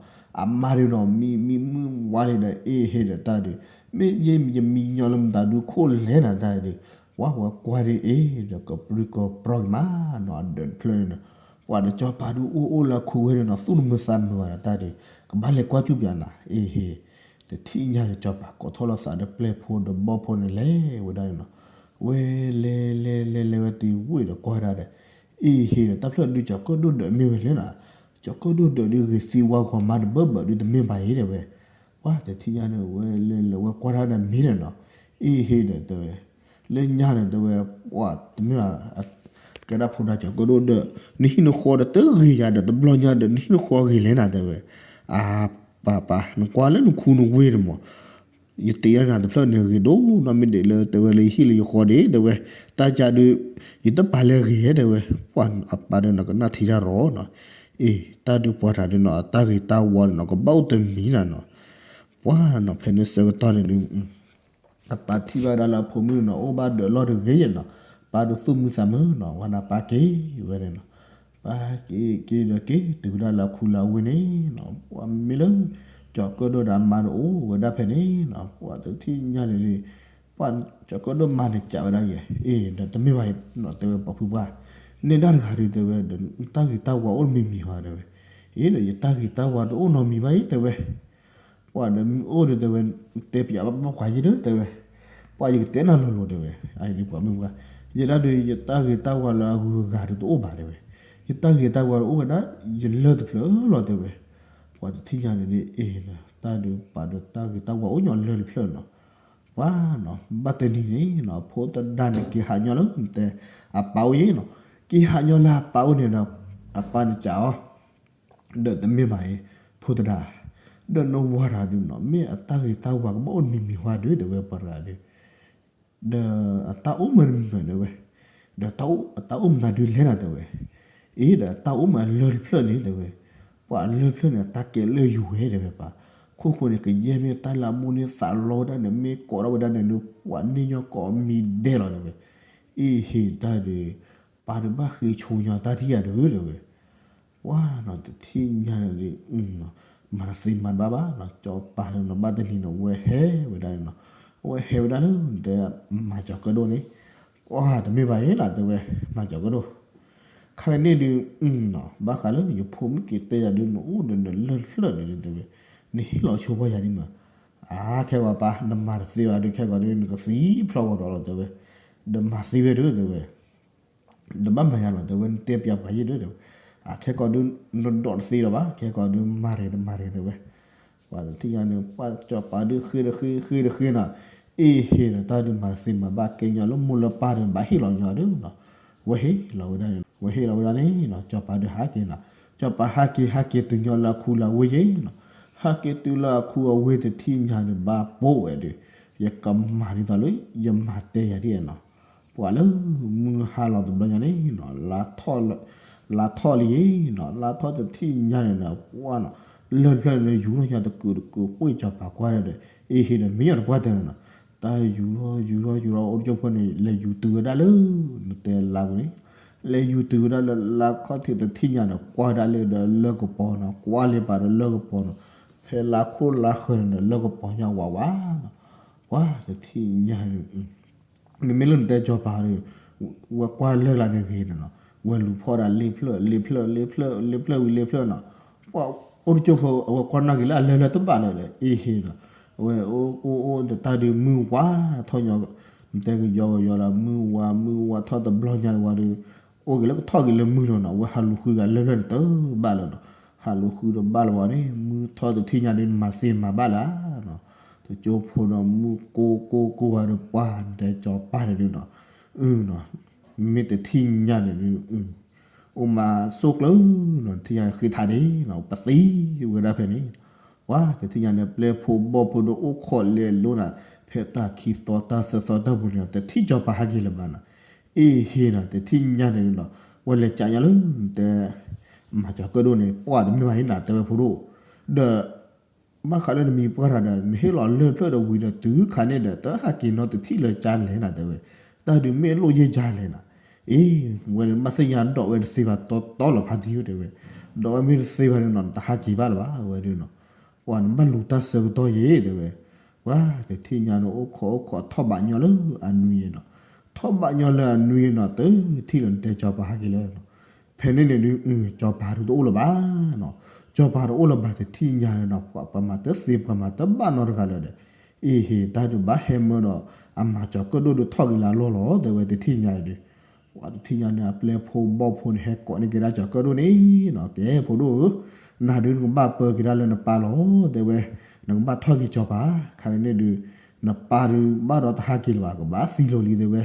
အမါဒုးနီၤ မံမံမုၢ်ဝါလံဒီး အ့ဟ့ဒီးတၢ်ဒုး မ့ၢ်ယဲယမံညီလၢမတၤဒုးခိၣ်လဲၣ်နၤတၢ်ဒုး ပှၤဝဲကွၢ်ဒ်အ့ၣ်ဒီး ကပြုၢ်ကပြီက့ၤမးနီၤ အဒၢးတဖျၢၣ်န့ၣ်နီၤ ပှၤဒီးကၠီၤပၤဒုးအိၣ်အိၣ်လၢအခိၣ်ဝဲန့ၣ်နီၤ သူၣ်တမုာ်သးမုာ်ဘၣ်ဒီးတၢ်ဒုး ကဘၣ်လဲၤကွၢ်ကၠူၣ်ပၠးနၤ အ့ဟ့ တထံၣ်ညါန့ၣ် ကၠီၤပၤကိးထီၣ်လီၤသးဒီးပျဲၢ်ဖိဒီးဘီၣ်ဖိန့ၣ်လဲၤဝဲဒၣ်န့ၣ်နီၤ ဝဲလဲၤလဲၤလဲၤလဲၤဝဲတဝ့ၢ်ဒီးကွၢ်ဒၣ်ဒီး အ့ဟ့ဒီး တၢ်ဖျၢၣ်ဒုးကၠီၤကၢၣ်ဒိၣ်ဒၢးမ့ၢ်ဝဲလဲၣ်နီၤ ကၠီၤကၢၣ်ဒိၣ်ဒၢးဒုးဂ့ၤသံဝါဂီၤမးတဘၢဘၢဒုးတမ့ၢ်ဘၣ်အံၤတဲဝဲ ပှၤတထံၣ်ညါန့ၣ် ဝဲလဲၤလဲၤဝဲကွၢ်ဒၣ်ဒီးမ့ၢ်န့ၣ်နီၤ အ့ဟ့ဒီးတဲဝဲ လၢညါန့ၣ်တဲဝဲ ပှၤတမ့ၢ်ဘၣ် ကဲဒၣ်ဖိဒၣ်ကၠီၤကၢၣ်ဒိၣ်ဒၢး နဟံၣ်နဃီဒီးတဂ့ၤယၤဒီးတဘျီညါဒီး နဟံၣ်နဃီဂ့ၤလဲၣ်နၤတဲဝဲ အါ ပၢ်ပၢ် နကွၢ်လၢနခူနဝ့ၢ်န့ၣ်မး ယတ့လၢနၤတဖျၢၣ်န့ၣ်ဂ့ၤဒိၣ်နီၢ်မ့ၢ်ဒ်လၢတဲဝဲလၢယဟံၣ်လၢယဃီဒၣ်တဲဝဲ တၢ်ကါဒုး ယတပာ်လၢဂ့ၤတဲဝဲ ပှၤအပၢ်ဒီးနကနၣ်ထံတၢ်ရီနီၤ အ့ တၢ်ဒုးပှၤတၢ်ဒုးနီၤ အတၢ်ဂ့ၤတၢ်ဝါန့ၣ်နီၤ ကဘၣ်အိၣ်တမံၤနၤနီၤ ပှၤနီၤ ဖဲန့ၣ်ဆၢကတီၢ်န့ၣ်ဒုး အပၢ်ထံၣ်ဘၣ်ဒၣ်လၢအဖိမုၣ်နီၤ အိၣ်ဘၣ်ဒၢးလီၢ်တဂ့ၤနီၤ ပၢ်ဒုးသူၣ်မုာ်သးမုာ်နီၤ ဝဲဒၣ်ပၢ်က့ၤဝဲန့ၣ်နီၤ ပၢ်က့ၤက့ၤဒီးက့ၤတုၤဝဲဒၣ်လၢအခူလၢအဝ့ၢ်န့ၣ်နီၤ ပှၤမ့ၢ်လၢ ကၠီၤကၢၣ်ဒိၣ်ဒီးအမါန့ၣ်အိၣ်ဝဲဒၣ်ဖဲန့ၣ်နီၤ ပှၤတထံၣ်ညါန့ၣ်ဒုး ပှၤကၠီၤကၢၣ်ဒိၣ်မါန့ၣ်ကးဝဲဒၣ်ယဲ အ့ ဒီးတမ့ၢ်ဘၣ်နီၤ တဲဝဲပှၤဖုပှၢ် န့ၢ်ဒၣ်တဂၤဒုးတဲဝဲ တၢ်ဂ့ၤတၢ်ဝါအိၣ်တမံၤမံၤဟီတဲဝဲ အ့ဒီးယတၢ်ဂ့ၤတၢ်ဝါတအိၣ်နီတမံၤဘၣ်အံၤတဲဝဲ ပှၤဒီးမ့ၢ်အိၣ်ဒီးတဲဝဲ တဲပၠးဘၣ်ပှၤယဲဒီးတဲဝဲ ပှၤယကတဲနၤလိၤလိၤတဲဝဲ အန့ၣ်ပှၤမုၣ်ပှၢ် ယဲဒၣ်ဒုး ယတၢ်ဂ့ၤတၢ်ဝါလၢအဂုၤအဂၤဒုးတအိၣ်ဘၣ်တဲဝဲ ယတၢ်ဂ့ၤတၢ်ဝါတအိၣ်ဝဲဒၣ် ယလၢၢ်တဖျၢၣ်လီၤတဲဝဲ ပှၤတထံၣ်ညါန့ၣ်ဒုး အ့ တၢ်ဒုးပာ်ဒီးတၢ်ဂ့ၤတၢ်ဝါအိၣ်ညီလၢၢ်တဖျၢၣ်နီၤ ပှၤနီၤ ဘၣ်တနံၤန့ၣ်နီၤ ဖိသဒါန့ၣ် က့ၤဟးညီလၢတဲ အပၢ်အိၣ်ယဲနီၤ က့ၤဟးညီလၢအပၢ်အိၣ်န့ၣ်ဒီး အပၢ်န့ၣ်ကးအီၤ ဒီးတမ့ၢ်ဘၣ်အံၤ ဖိသဒါ ဒီးနဝၤတဂၤဒုးနီၤ မ့ၢ်အတၢ်ဂ့ၤတၢ်ဝါကဘၣ်အိၣ်တမံၤမံၤဟီဒုးတဲဝဲပှၤတဂၤဒုး ဒီးအတၢ်အိၣ်မ့ၢ်တမံၤမံၤတဲဝဲ ဒီးအတၢ်အိၣ်မ့ၢ်တၢ်ဒုးလဲၣ်နၤတဲဝဲ အ့ဒီးအတၢ်အိၣ်မ့ၢ်အလၢၢ်တဖျၢၣ်န့ၣ်တဲဝဲ ပှၤအလၢၢ်တဖျၢၣ်န့ၣ် အတၢ်ကဲလၢယိၤဝဲတဲဝဲပှၤ ခိၣ်ဃိန့ၣ် ကယဲၢ်မ့ၢ်တၢ်လၢအမိၢ်န့ၢ်သးလီဝဲဒၣ်န့ၣ် မ့ၢ်ကိးထီၣ်ဝဲဒၣ်န့ၣ်ဒုး ပှၤန့ၢ်ညီကိးမံၤဒဲးလီၤတဲဝဲ အ့ဟ့ၣ်တၢ်ဒုး ပၢ်ဒုးဘၣ်ဃ့ဆိညီတၢ်ထံၣ်ယၤဒုးတဲဝဲ ပှၤနီၤတထံၣ်ညါန့ၣ်ဒုး မၤတသ့မၤတဘၣ်ဘၣ်နီၤ ကၠီၤပၤန့ၣ်နီၤ ဘၣ်တနံၤန့ၣ် ဝဲဟဲဝဲဒၣ်န့ၣ်နီၤ အဝဲဟဲဝဲဒၣ်လၢ တဲမၤကၠီၤကၢၣ်ဒိၣ်န့ၣ် ပှၤတမ့ၢ်ဘၣ်အံၤနီၤ တဲဝဲ မၤကၠီၤကၢၣ်ဒိၣ် ခဲကနံၣ်ဒုး ဘၣ်ဃးလၢယဖိမုၣ်က့ၤတဲယၤဒုး နအိၣ်ဒီးနလၢၢ်တဖျၢၣ်န့ၣ်ဒုးတဲဝဲ နဟ့ၣ်လီၤဆိပှၤယၤဒ်မး အါ ခဲဂီၤပၢ် နမၤတသ့ဘၣ်ဒုး ခဲဂီၤဒုး နကသံဖျီၣ်ဂီၤဒီးလီၤတဲဝဲ ဒီးမၤသ့ဝဲဒုးတဲဝဲ ဒီးဘၣ်မၤယၤလီၤတဲဝဲ နတဲပၠးပှၤယဲၢ်ဒုးတဲဝဲ အခဲကီးဒုး နဒိးတသ့လၢၤဘၣ် ခဲကီးဒုး မၤတဂ့ၤတမၤတဂ့ၤတဲဝဲ ပှၤတထံၣ်ညါန့ၣ် ပှၤကၠီၤပၤဒုးဃ့တဃ့ ဃ့တဃ့နီၤ အ့ဟ့ၣ်ဒီးတၢ်ဒုးမၤတသ့မၤဘၣ် ကဲညီလၢမိၢ်လၢပၢ်ဒီး ဘၣ်ဟ့ၣ်လီၤညီဒုးနီၤ ဝဲဟ့ၣ်လီၤဝဲဒၣ်န့ၣ် ဝဲဟ့ၣ်လီၤဝဲဒၣ်န့ၣ်နီၤ ကၠီၤပၤဒုးဟးက့ၤနီၤ ကၠီၤပၤဟးက့ၤ ဟးက့ၤတုၤညီလၢအခူလၢအဝ့ၢ်ယဲၢ်နီၤ ဟးက့ၤတုၤလၢအခူအဝ့ၢ်တထံၣ်ညါန့ၣ် ဘၣ်ပိာ်ဝဲဒုး ယကမၤဒ်သိးလၢ ယမၤတဲယၤဒ်နီၤ ပှၤလၢမုၢ်ဟါလီၤတဘျီညါန့ၣ်နီၤ လါထီၣ်လၢ လါထီၣ်လံနီၤ, လါထီၣ်တထံၣ်ညါန့ၣ်နီၤ ပှၢ်နီၤ, လၢၢ်တဖျၢၣ်န့ၣ်ယူၤထီၣ်ညါတကုာ်တကုာ် ဃ့ၢ်စီၤပၤကွၢ်ဒီး အ့ဟ့ဒီး မ့ၢ်ညီတပှၢ်တၢၢ်န့ၣ်နီၤ, တၢ်ယူၤထီၣ်ယူၤထီၣ်ယူၤထီၣ် အိၣ်တကၠိဖိန့ၣ် လဲၤယူၤတုၤဝဲဒၣ်လၢ နတဲလါပူၤန့ၣ်, လဲၤယူၤတုၤဝဲဒၣ်လၢလါခီၣ်ထံးတထံၣ်ညါဒီး ကွၢ်ဝဲဒၣ်လၢဒီးလၢၢ်ကပီၤနီၤ, ကွၢ်လၢပာ်ဒီးလၢၢ်ကပီၤနီၤ, ဖဲလါခိၣ်လါဃၢၤန့ၣ်ဒီး လၢၢ်ကပီၤညါဝးဝးနီၤ, ပှၢ်တထံၣ်ညါ မ့မ့ၢ်လၢနတဲစီၤပၤဒီး ဝဲကွၢ်လၢၢ်လၢ်န့ၣ်ဂ့ၤန့ၣ်နီၤ, ဝဲလူၤဖီၣ်ဒၣ်လ့ဖျၢၣ်လ့ဖျၢၣ်လ့ဖျၢၣ်လ့ဖျၢၣ်ဝံၤလ့ဖျၢၣ်နီၤ, ပှၢ်အိၣ်တကၠိဖိ အဝဲကွၢ်နီၣ်က့ၤလၢအလၢၢ်လၢတဘၣ်လၢၤဒီး အ့ဟ့နီၤ, အဝဲအိၣ်အိၣ်အိၣ်ဒီးတၢ်ဒုးမုၢ်ဝါထီၣ်ညီ, နတဲကယီကယီလၢမုၢ်ဝါမုၢ်ဝါထီၣ်တဘျီညါဝဲဒီး အိၣ်က့ၤလၢကထီၣ်က့ၤလၢမုၢ်လီၤနီၤ, အဝဲဟးလူၤဃုဂၤလၢၢ်လၢၢ်န့ၣ်တဘၣ်လၢၤနီၤ, ဟးလူၤဃုတဘၣ်လၢၤဘၣ်န့ၣ် မုၢ်ထီၣ်တထံၣ်ညါဒီး နမၤသ့မၤဘၣ်လၢၤနီၤ, တကၠိဖိဒီးမုၢ်ကိၢ်ကိၢ်ကိၢ်ဝဲဒီး ပှၢ်နတဲစီၤပၤန့ၣ်ဒုးနီၤ, မ့ၢ်တထံၣ်ညါန့ၣ်ဒုး အိၣ်မးဆိၣ်ကျၢၤနီၤ, တထံၣ်ညါန့ၣ်ဃ့ထးဒ့နီၤ, ပသံဝဲဒၣ်ဖဲန့ၣ်, ပှၢ်တထံၣ်ညါန့ၣ် ပျဲၢ်ဖိဘီၣ်ဖိဒီးအိၣ်ခိးလဲၤလိနီၤ, ဖဲတၢ်ခံသီတၢ်သၢသီတၢ်ပူၤန့ၣ် တထံၣ်စီၤပၤဟဲက့ၤလၢၤဘၣ်နီၤ, အ့ဟ့နီၤ, တထံၣ်ညါန့ၣ်နီၤ, ဝဲလဲၤကးညါလၢ နတဲ မၤစီၤကၢၣ်ဒိၣ်န့ၣ် ပှၢ်တမ့ၢ်ဘၣ်ဟံၣ်နီၤ တဲဝဲဖိဒိၣ်, ဒီး ဘၣ်ဃးလၢနမံၤပှၢ်တၢ်ဒီး နဟ့ၣ်လီၤလၢၢ်ဖျၢၣ်ဒီးဝံၤဒီးတုၤခါန့ၣ်ဒီး တဟးက့ၤနီတထံၣ်လၢၤကါလဲၣ်နီၤ တဲဝဲ, တၢ်ဒုးမ့ၢ်လိၣ်ယဲၢ်ကါလဲၣ်နီၤ, အ့ ဝဲန့ၣ်ဘၣ်သ့ၣ်ညါဒီးဝဲတသ့ဘၣ်တီတီလီၤဖးဒံ တဲဝဲ, ဒီးဝဲမ့ၢ်တသ့ဘၣ်န့ၣ်နီၤ နတဟးက့ၤဘၣ်လၢၤဘၣ် ဝဲဒုးနီၤ, ပှၢ်နဘၣ်လူၤတၢ်ဆၢကတီၢ်ယဲၢ် တဲဝဲ, ပှၢ်တထံၣ်ညါန့ၣ် အိၣ်ခိးအိၣ်ခိးထီၣ်ဘးညီလၢအနွံနီၤ, ထီၣ်ဘးညီလၢအနွံနီၤ တထံၣ်လၢၤ နတဲစီၤပၤဟဲက့ၤလၢၤနီၤ, ဖဲန့ၣ်န့ၣ်ဒုး စီၤပၤဒုးတအိၣ်လၢၤဘၣ်နီၤ, စီၤပၤတအိၣ်လၢၤဘၣ်တထံၣ်ညါန့ၣ်နီၤ ပှၤမၤတသ့ပှၤမၤတဘၣ်နီတဂၤလၢၤဒီး, အ့ဟ့ တၢ်ဒုးဘၣ်ဟဲမၢဒီး အမၤစီၤကၢၣ်ဒိၣ်ဒုးထီၣ်က့ၤလၢအလီၢ်လီၤ တဲဝဲတထံၣ်ညါအံၤဒုး, ပှၢ်တထံၣ်ညါန့ၣ် အပျဲၢ်ဖိဘီၣ်ဖိန့ၣ် ဟဲကိးန့ၢ်က့ၤဒၣ်စီၤကၢၣ်ဒိၣ်န့ၣ်နီၤ, ကဲဖိဒိၣ်ဧၢ, နၤဒုးနကဘၣ်ပၢက့ၤဒၣ်လၢနပၢ်လီၤ တဲဝဲ, နကဘၣ်ထီၣ်က့ၤစီၤပၤ, ခါကန့ၣ်ဒုး နပၢ်ဒုးဘၣ်ဒီးတဟးက့ၤလၢၤဘၣ် ကဘၣ်သံလီၤလံ တဲဝဲ,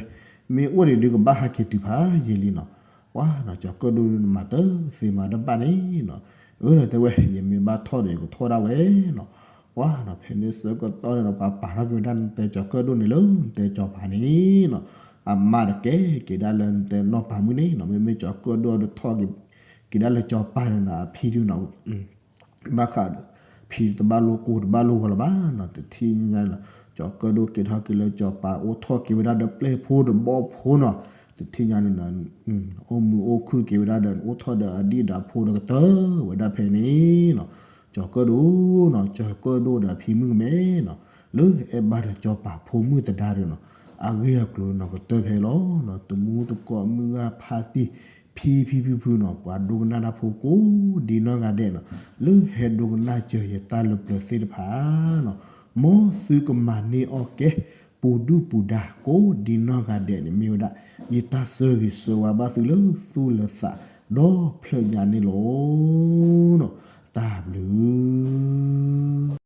မ့ၢ်အိၣ်န့ၣ်ဒုးကဘၣ်ဟးက့ၤတုၤဖးယံာ်လံနီၤ, ပှၢ်နီၤ စီၤကၢၣ်ဒိၣ်ဒုးနမၤတသ့မၤတဘၣ်န့ၣ်နီၤ, အၢ တဲဝဲ ယမ့ၢ်ဘၣ်ထီၣ်ဒီးယကထီၣ်ဒၣ်ဝဲနီၤ, ပှၢ်နီၤ ဖဲန့ၣ်ဆၢကတီၢ်န့ၣ်ဒီး ပှၤပာ်ထီၣ်က့ၤဝဲဒၣ်နတဲစီၤကၢၣ်ဒိၣ်န့ၣ်လၢနတဲစီၤပၤန့ၣ်နီၤ, အမါတကဲက့ၤဒၣ်လၢနတဲနီၢ်ပၤမုၣ်န့ၣ်နီၤ, မ့မ့ၢ်စီၤကၢၣ်ဒိၣ်ဒုးထီၣ်က့ၤ က့ၤဒၣ်လၢစီၤပၤန့ၣ်နီၤ အဖံဒုးနီၤ ဘၣ်ဃး ဖံတဘၣ်လိာ်ကိၢ်တဘၣ်လိာ်ဂီၤလၢၤဘၣ်နီၤ, တထံၣ်ညါနီၤ, စီၤကၢၣ်ဒိၣ်က့ၤထီၣ်က့ၤလၢစီၤပၤအိၣ်ထီၣ်က့ၤဝဲဒၣ်ဒီးပျဲၢ်ဖိဒီးဘီၣ်ဖိနီၤ, တထံၣ်ညါန့ၣ်နီၤ, အိၣ်မုာ်အိၣ်ခုၣ်က့ၤဝဲဒၣ်ဒီး အိၣ်ထီၣ်ဒီးအဒံၣ်ဒီးအဖိဒီးကတၢၢ်ဝဲဒၣ်ဖဲန့ၣ်နီၤ, စီၤကၢၣ်ဒိၣ်နီၤ, စီၤကၢၣ်ဒိၣ်ဒီးအဖံမုၣ်ကမဲနီၤ, လၢအဲၣ်ဘၣ်ဒီးစီၤပၤဖိမုၣ်သဒါဒီးနီၤ, အဂ့ၢ်အကျိၤနီၤ ကတၢၢ်ဖဲလီၤနီၤ, တမူတကိးမုၢ်ဂၢ်ဖါတံၢ် ဖံဖံဖုဖုနီၤ, ပှၤဒိကနၣ်တၢ်ဖိကိးဒံနီၢ်ဂၤဒဲးနီၤ, လၢဟဲဒိကနၣ်စၢၤယတၢ်လၢပျၢၤသ့ၣ်တဖၣ်နီၤ, မ်သုကမၤန့ၢ်အီၣ်ကဲ ပူၤဒုၣ်ပူၤဒါကိးဒံနီၢ်ဂၤဒဲးန့ၣ် မ့ၢ်ဝဲဒၣ် ယတၢ်ဆၢဂ့ၤဆၢဝါဘၣ်သုလၢသူၣ်လၢသးဒီဖျၢၣ်ညါန့ၣ်လီၤ. တၢ်ဘျုး